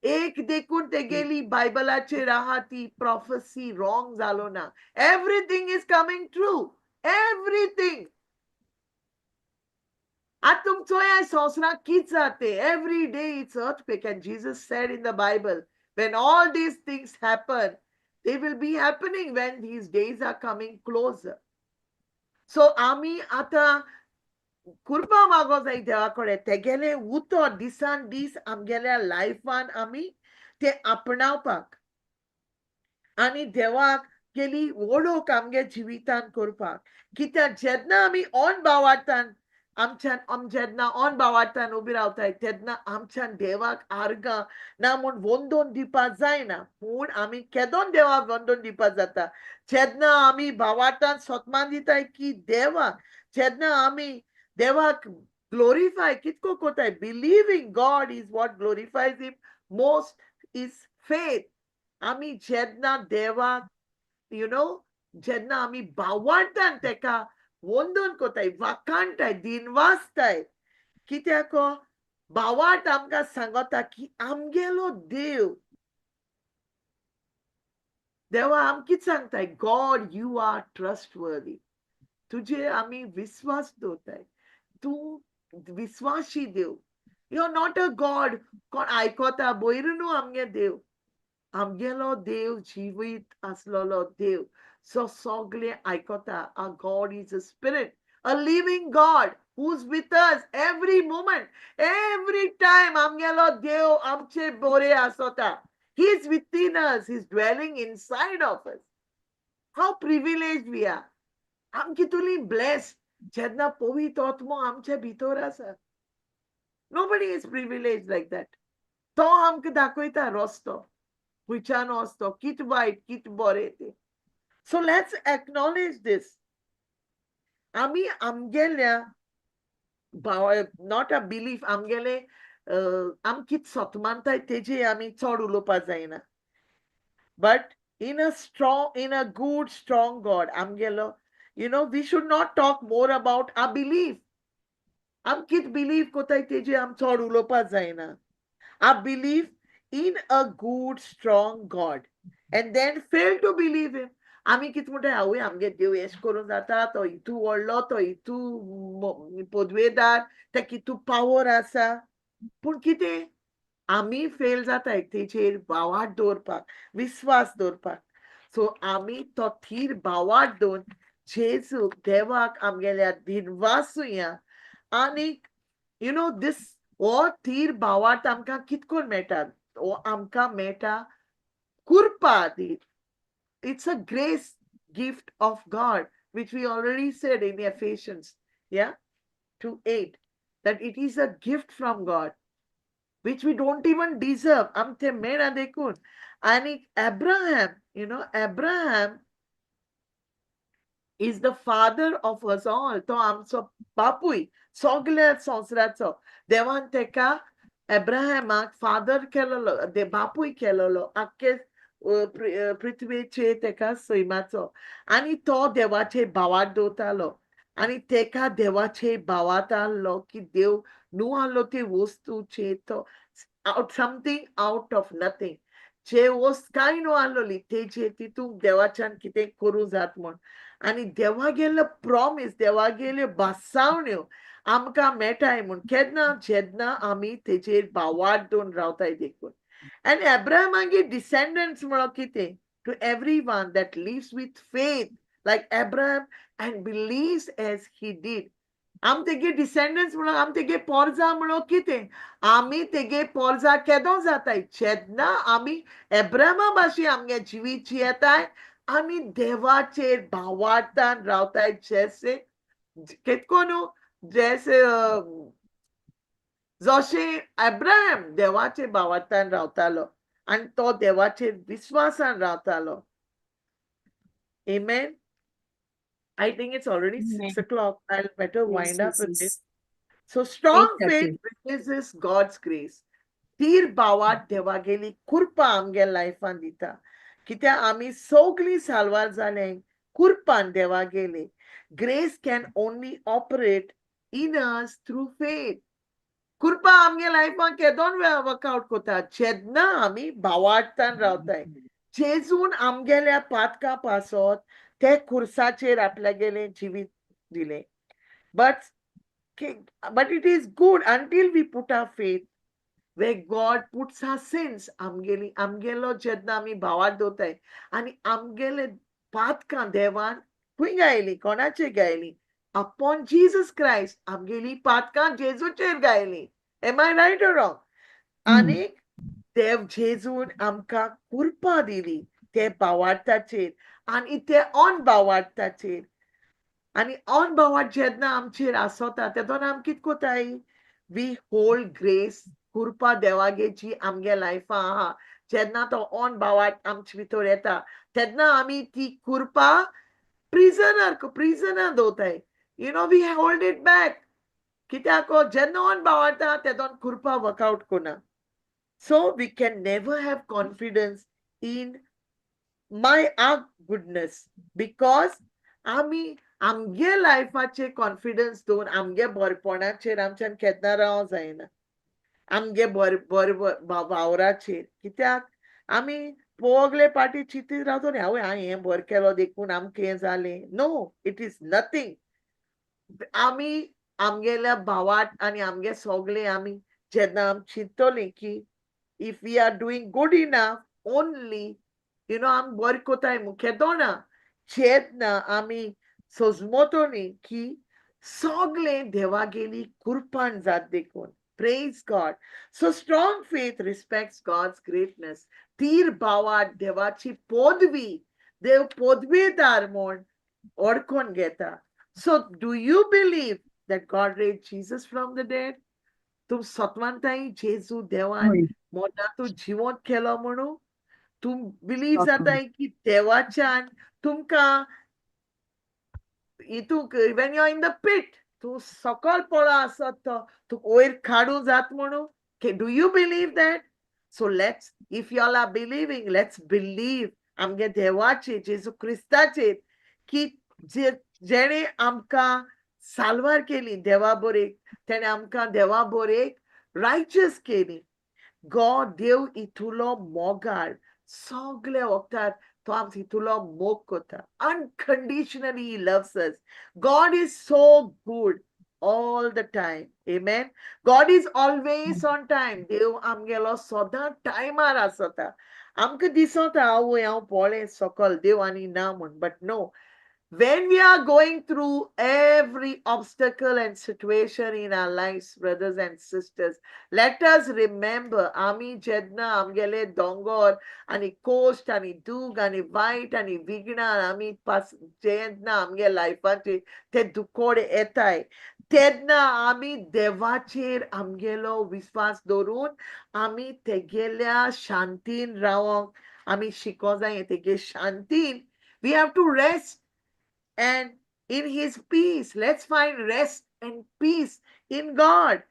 एक देखून तेगेली बायबलाचेर आहा ती प्रॉफसी रॉंग जालो ना. Everything is coming true, everything. आतां तुमचो ह्या संवसारांत कितें जाता? Every day it's earthquake, and Jesus said in the Bible, when all these things happen, they will be happening when these days are coming closer. So आमी आतां कुरपा मागो जाय देवा कडेन, तेगेलें उतर दिसान दीस आमगेल्या लायफान आमी ते आपणावपाक आनी देवाक गेली वळख आमगे जिवितान करपाक. कित्याक जेन्ना आमी ऑन भावार्थान आमच्यान आम जेन्ना ऑन भावार्थान उबी रावताय, तेन्ना आमच्यान देवाक आर्गां ना म्हूण वंदोन दिवपाक जायना. पूण आमी केदोन देवाक वंदोन दिवपाक जाता? जेन्ना आमी भावार्थान सत्मान दिताय की देवाक, जेन्ना आमी देवाक ग्लोरिफाय कितको कोताय. Believing God is what glorifies him most, is faith. आमी जेन्ना देवाक you know जेन्ना आमी भावार्थान तेका वंदन कोताय, वाखाणटाय, दिनवासताय, कित्याक भावार्थ आमकां सांगता की आमगेलो देव, देवा आमकां कितें सांगताय? God, you are trustworthy. तुजे आमी विस्वास दवरताय. तूं विस्वासी देव. You are not a God कोण आयकता बयर न्हू आमगे देव. आमगेलो देव जिवीत आसलेलो देव, सो सगळे आयकता. Our God is a spirit, a living God who's with us every moment, every time. आमगेलो देव आमचे बरे आसता. He is within us. He's dwelling inside of us. How privileged we are! आम कितुली blessed जेन्ना पवित्र आत्मो आमचे भितर आसा. Nobody is privileged like that. तो आमकां दाखयता रस्तो खंयच्यान वचतो, कित वायट कित बरें तें. So let's acknowledge this. आमी आमगेल्या not a belief, आमगेले आम कित सत मानताय तेजे आमी चड उलोवपाक जायना, but in a good, strong God आमगेलो. We should not talk more about our belief. आम कित बिलीव कोताय तेजे आम चड उलोवपाक जायना. Our belief in a good, strong God and then fail to believe him. आमी कितें म्हणटाय, आवय, आमगे देव एश करूं जाता, तो इतू व्हडलो, तो इतू पदवेदार, तेका इतू पावर आसा. पूण कितें, आमी फेल जाताय तेजेर भावार्थ दवरपाक, विस्वास दवरपाक. सो आमी तो थीर भावार्थ दवरून जेजूक, देवाक आमगेल्या दिनवासुया. आनी you know these हो थीर भावार्थ आमकां कितकोन मेळटा? हो आमकां मेळटा कुरपा दी. It's a grace gift of God, which we already said in Ephesians, yeah, 2:8, that it is a gift from God, which we don't even deserve. आमचे मेळना देखून. आणि Abraham, Abraham is the father of us all. तो आमचो बापूय सगळ्या संवसाराचो. देवान तेका, एब्राहमाक, फादर केलेलो, बापूय केलेलो आख्खे पृथ्वेचे, तेका सैमाचो. आनी तो देवाचे भावार्थ दवरतालो आनी तेका देवाचे भावार्थ आहलो की देव न्हू आहलो ते वस्तूचे तो out something out of nothing, जे वस्त कांय न्हू आहलोली तेजे तितूंत देवाच्यान कितें करूं जात म्हूण. आनी देवा गेल्लो प्रॉमीस, देवा गेल्यो भासावण्यो आमकां मेळटाय म्हूण केन्ना? जेन्ना आमी तेजेर भावार्थ दवरून रावताय देखून. आनी एब्राहमागे डिसेंडंट्स म्हणो कितें? To everyone that lives with faith like Abraham and believes as he did. आम तेगे डिसेंडंट्स म्हणून, आम तेगे पोरजा म्हणून कितें? आमी तेगे पोरजा केदो जाताय? जेन्ना आमी एब्रामा भाशेन आमगे जिवीत जियेताय, आमी देवाचेर भावार्थान रावताय. जैसे कितको जैसे जशें एब्राहम देवाचे भावार्थान रावतालो आनी तो देवाचेर विस्वासान रावतालो. Amen. I think it's already 6 Amen. O'clock. I'll better wind up with it. So strong 8:30. Faith releases God's grace. थीर भावार्थ देवागेली कृपा आमगे लायफान दिता, कित्याक आमी सगळीं साल्वार जाले कुरपान देवागेली. Grace can only operate in us through faith. कृपा आमगे लायफान केदोन वेळा वर्कआउट करता? जेन्ना आमी भावार्थान रावताय. जेजून आमगेल्या पातकां पासत ते खुर्साचेर आपल्यागेलें जिवीत दिलें. But it is good until we put our faith where God puts our sins. आमगेली, आमगेलो जेन्ना आमी भावार्थ दवरताय आनी आमगेले पातकां देवान खंय गायली, कोणाचेर गायली? Upon Jesus Christ. आमगेली पातकां जेजूचेर गायली. Am I right or wrong? आनी देव जेजून आमकां कृपा दिली ते भावार्थाचेर आनी ते ऑन भावार्थाचेर. आनी ऑन भावार्थ जेन्ना आमचेर आसता, तेदोना आमी कितें कोताय? We hold grace. कृपा देवागेची आमगे लायफा आहा. जेन्ना तो ऑन भावार्थ आमचे भितर येता, तेन्ना आमी ती कृपा प्रिजनर प्रिजनर दवरताय. We hold it back. कित्याक? जेन्ना ऑन भावार्थ तेदोन कृपा वर्कआउट कोना. So we can never have confidence in my our goodness, because आमी आमगे लायफाचे कॉन्फिडन्स दवरून आमगे बरेपणाचेर आमच्यान केन्ना रावंक जायना, आमगे बर बर वावराचेर. कित्याक आमी सगळे पाटी चिंतीत रावतो न्ही, आवय, हांवें हें बरें केलो देखून आमकां हें जालें. No, it is nothing. आमी आमगेल्या भावार्थ आनी आमगे सगळे आमी जेन्ना आमी चिंततलीं की if we are doing good enough only, आमी बरें कोताय म्हूण केदोना, जेन्ना आमी सोजमतली की सगळें देवागेली कुरपान जात देखून. Praise God. So strong faith respects God's greatness. थीर भावार्थ देवाची पदवी, देव पदवीदार म्हूण ओळखून घेता. So do you believe that God raised Jesus from the dead? तूं सतवंताय जेजू देवान हय. मरणांतूं जिवंत केलो म्हणून तूं बिलीव सतवन. जाताय की देवाच्यान तुमकां हितूंक, when you in the pit, तूं सकल पडो आसत तो तूं वयर काडूं जात म्हणून? Do you believe that? So let's, if you all are believing, let's believe आमगे देवाचेर, जेजू क्रिस्ताचेर, की जे जेणे आमकां साल्वार केली देवा बरेक, तेणे आमकां देवा बरेक रायचस केली. गॉड, देव इतुलो मोगाळ, सगळे वखदार तो आमचो इतलो मोग करता. Unconditionally he loves us. God is so good all the time. Amen. God is always on time. देव आमगेलो सदां टायमार आसता. आमकां दिसता, आवय, हांव पळय सकल देव आनी ना म्हूण, but no. When we are going through every obstacle and situation in our lives, brothers and sisters, let us remember, आमी जेन्ना आमगेले दोंगोर आनी कोश्ट आनी दूख आनी वायट आनी विघ्नां आमी पास जेन्ना आमगे लायफाचे ते दुकोड येताय, तेन्ना आमी देवाचेर आमगेलो विस्वास दवरून आमी तेगेल्या शांतीन रावोंक आमी शिको जाय. तेगे शांतीन we have to rest and in his peace. Let's find rest and peace in God.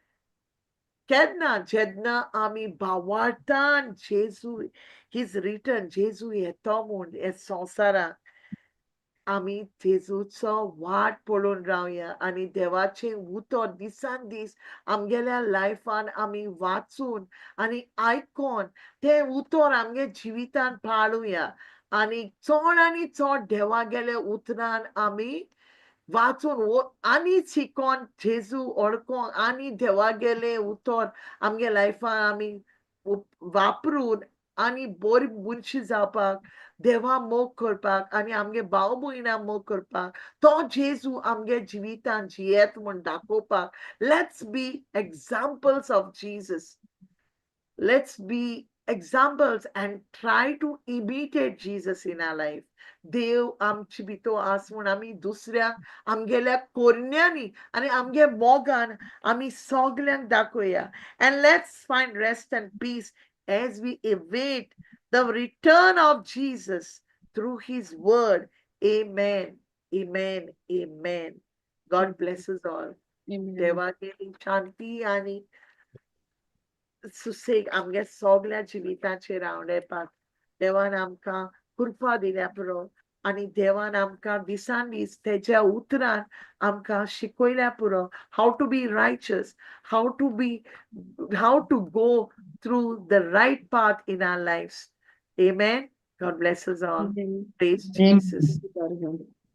केन्ना? जेन्ना आमी भावार्थान जेजू his return, जेजू येतो म्हूण हे संवसाराक, आमी जेजूचो वाट पळोवन रावया आनी देवाचें उतर दिसान दीस आमगेल्या लायफान आमी वाचून आनी आयकोन तें उतर आमगे जिवितान पाळुया आनी चड आनी चड देवागेल्या उतरान आमी वाचून आनी शिकोन, जेजू वळखोन आनी देवागेलें उतर आमगे लायफान आमी वापरून आनी बरी मनशां जावपाक, देवा मोग करपाक आनी आमगे भाव भयणां मोग करपाक, तो जेजू आमगे जिवितान जियेत म्हूण दाखोवपाक. Let's be examples of Jesus. Let's be examples and try to imitate Jesus in our life. देव आमचे भितर आस म्हूण आमी दुसऱ्यांक आमगेल्या कोरण्यांनी आनी आमगे मोगान आमी सगल्यांक दाखोवया. And let's find rest and peace as we await the return of Jesus through his word. Amen. Amen. Amen. God bless us all. Amen. देवागेली शांती आनी सुसेग आमगे सगल्या जिविताचेर रावंडेपाक देवान आमकां कृपा दिल्या पुरो आनी देवान आमकां दिसान दीस तेज्या उतरान आमकां शिकयल्या पुरो, how to be righteous, how to go through the right path in our lives. Amen. God bless us all. Amen. Praise Amen. Jesus.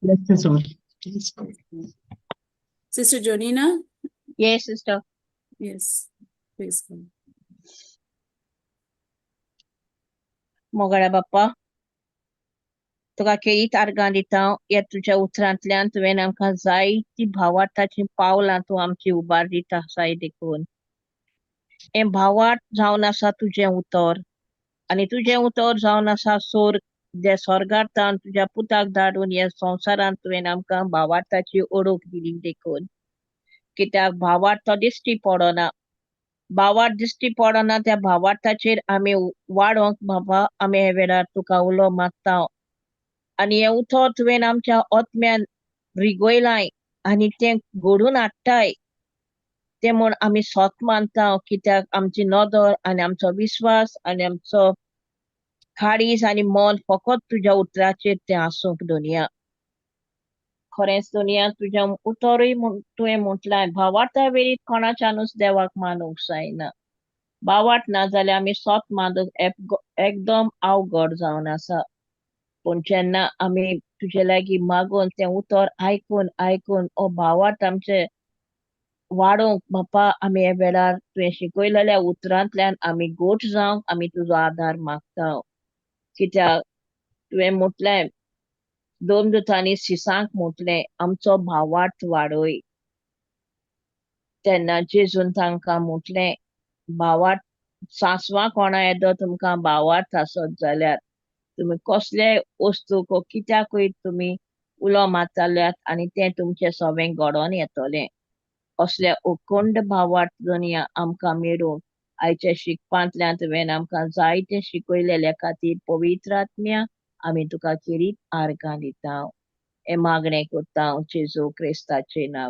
Bless us all. Praise God. Sister Jonina? Yes, sister. Yes. Praise God. मोगाळ्या बाप्पा, तुका खेरीत आर्गां दिता. ह्या तुज्या उतरांतल्यान तुवें आमकां जायती भावार्थाची पावलां तूं आमची उबार दिता आसाय. देखून हें भावार्थ जावन आसा तुजें उतर आनी तुजें उतर जावन आसा सोर्ग, जे स्वर्गांतान तुज्या पुताक धाडून ह्या संवसारांत तुवें आमकां भावार्थाची ओळख दिली. देखून कित्याक भावार्थ तो दिश्टी पडना, भावार्थ दिश्टी पडना, त्या भावार्थाचेर आमी वाडोवंक बाबा आमी हे वेळार तुका उलो मागता. आनी हें उतर तुवें आमच्या आत्म्यान रिगयलाय आनी तें घडून हाडटाय तें म्हूण आमी सोत मानता. कित्याक आमची नदर आनी आमचो विस्वास आनी आमचो काळीज आनी मन फकत तुज्या उतराचेर तें आसूंक दोनया. खरेंच दोनया, तुज्या उतरूय तुवें म्हटलां, भावार्था वेरीत कोणाच्यानूच देवाक मानूंक जायना. भावार्थ ना जाल्यार आमी सोत मानूंक एकदम अवघड जावन आसा. पूण जेन्ना आमी तुजे लागीं मागून तें उतर आयकून आयकून ओ भावार्थ आमचे वाडोवंक बापा, आमी हे वेळार तुवें शिकयलेल्या उतरांतल्यान आमी गोट जावंक आमी तुजो आदार मागता. कित्याक तुवें म्हटलें, दोन दुतांनी शिसांक म्हटलें, आमचो भावार्थ वाडय. तेन्ना जेजून तांकां म्हटलें, भावार्थ सांसवां कोणा येदो तुमकां भावार्थ आसत जाल्यार तुमी कसलेय वस्तूक कित्याकूय तुमी उलो मारतल्यात आनी तें तुमचें सगळें घडोवन येतलें. असले अखंड भावार्थ दुनिया आमकां मेळूंक आयच्या शिकपांतल्यान तुवें आमकां जायतें शिकयलेल्या खातीर पवित्र आत्म्या आमी तुका खेरीत आर्गां दिता. हें मागणें करता जेजू क्रिस्ताचे नांव.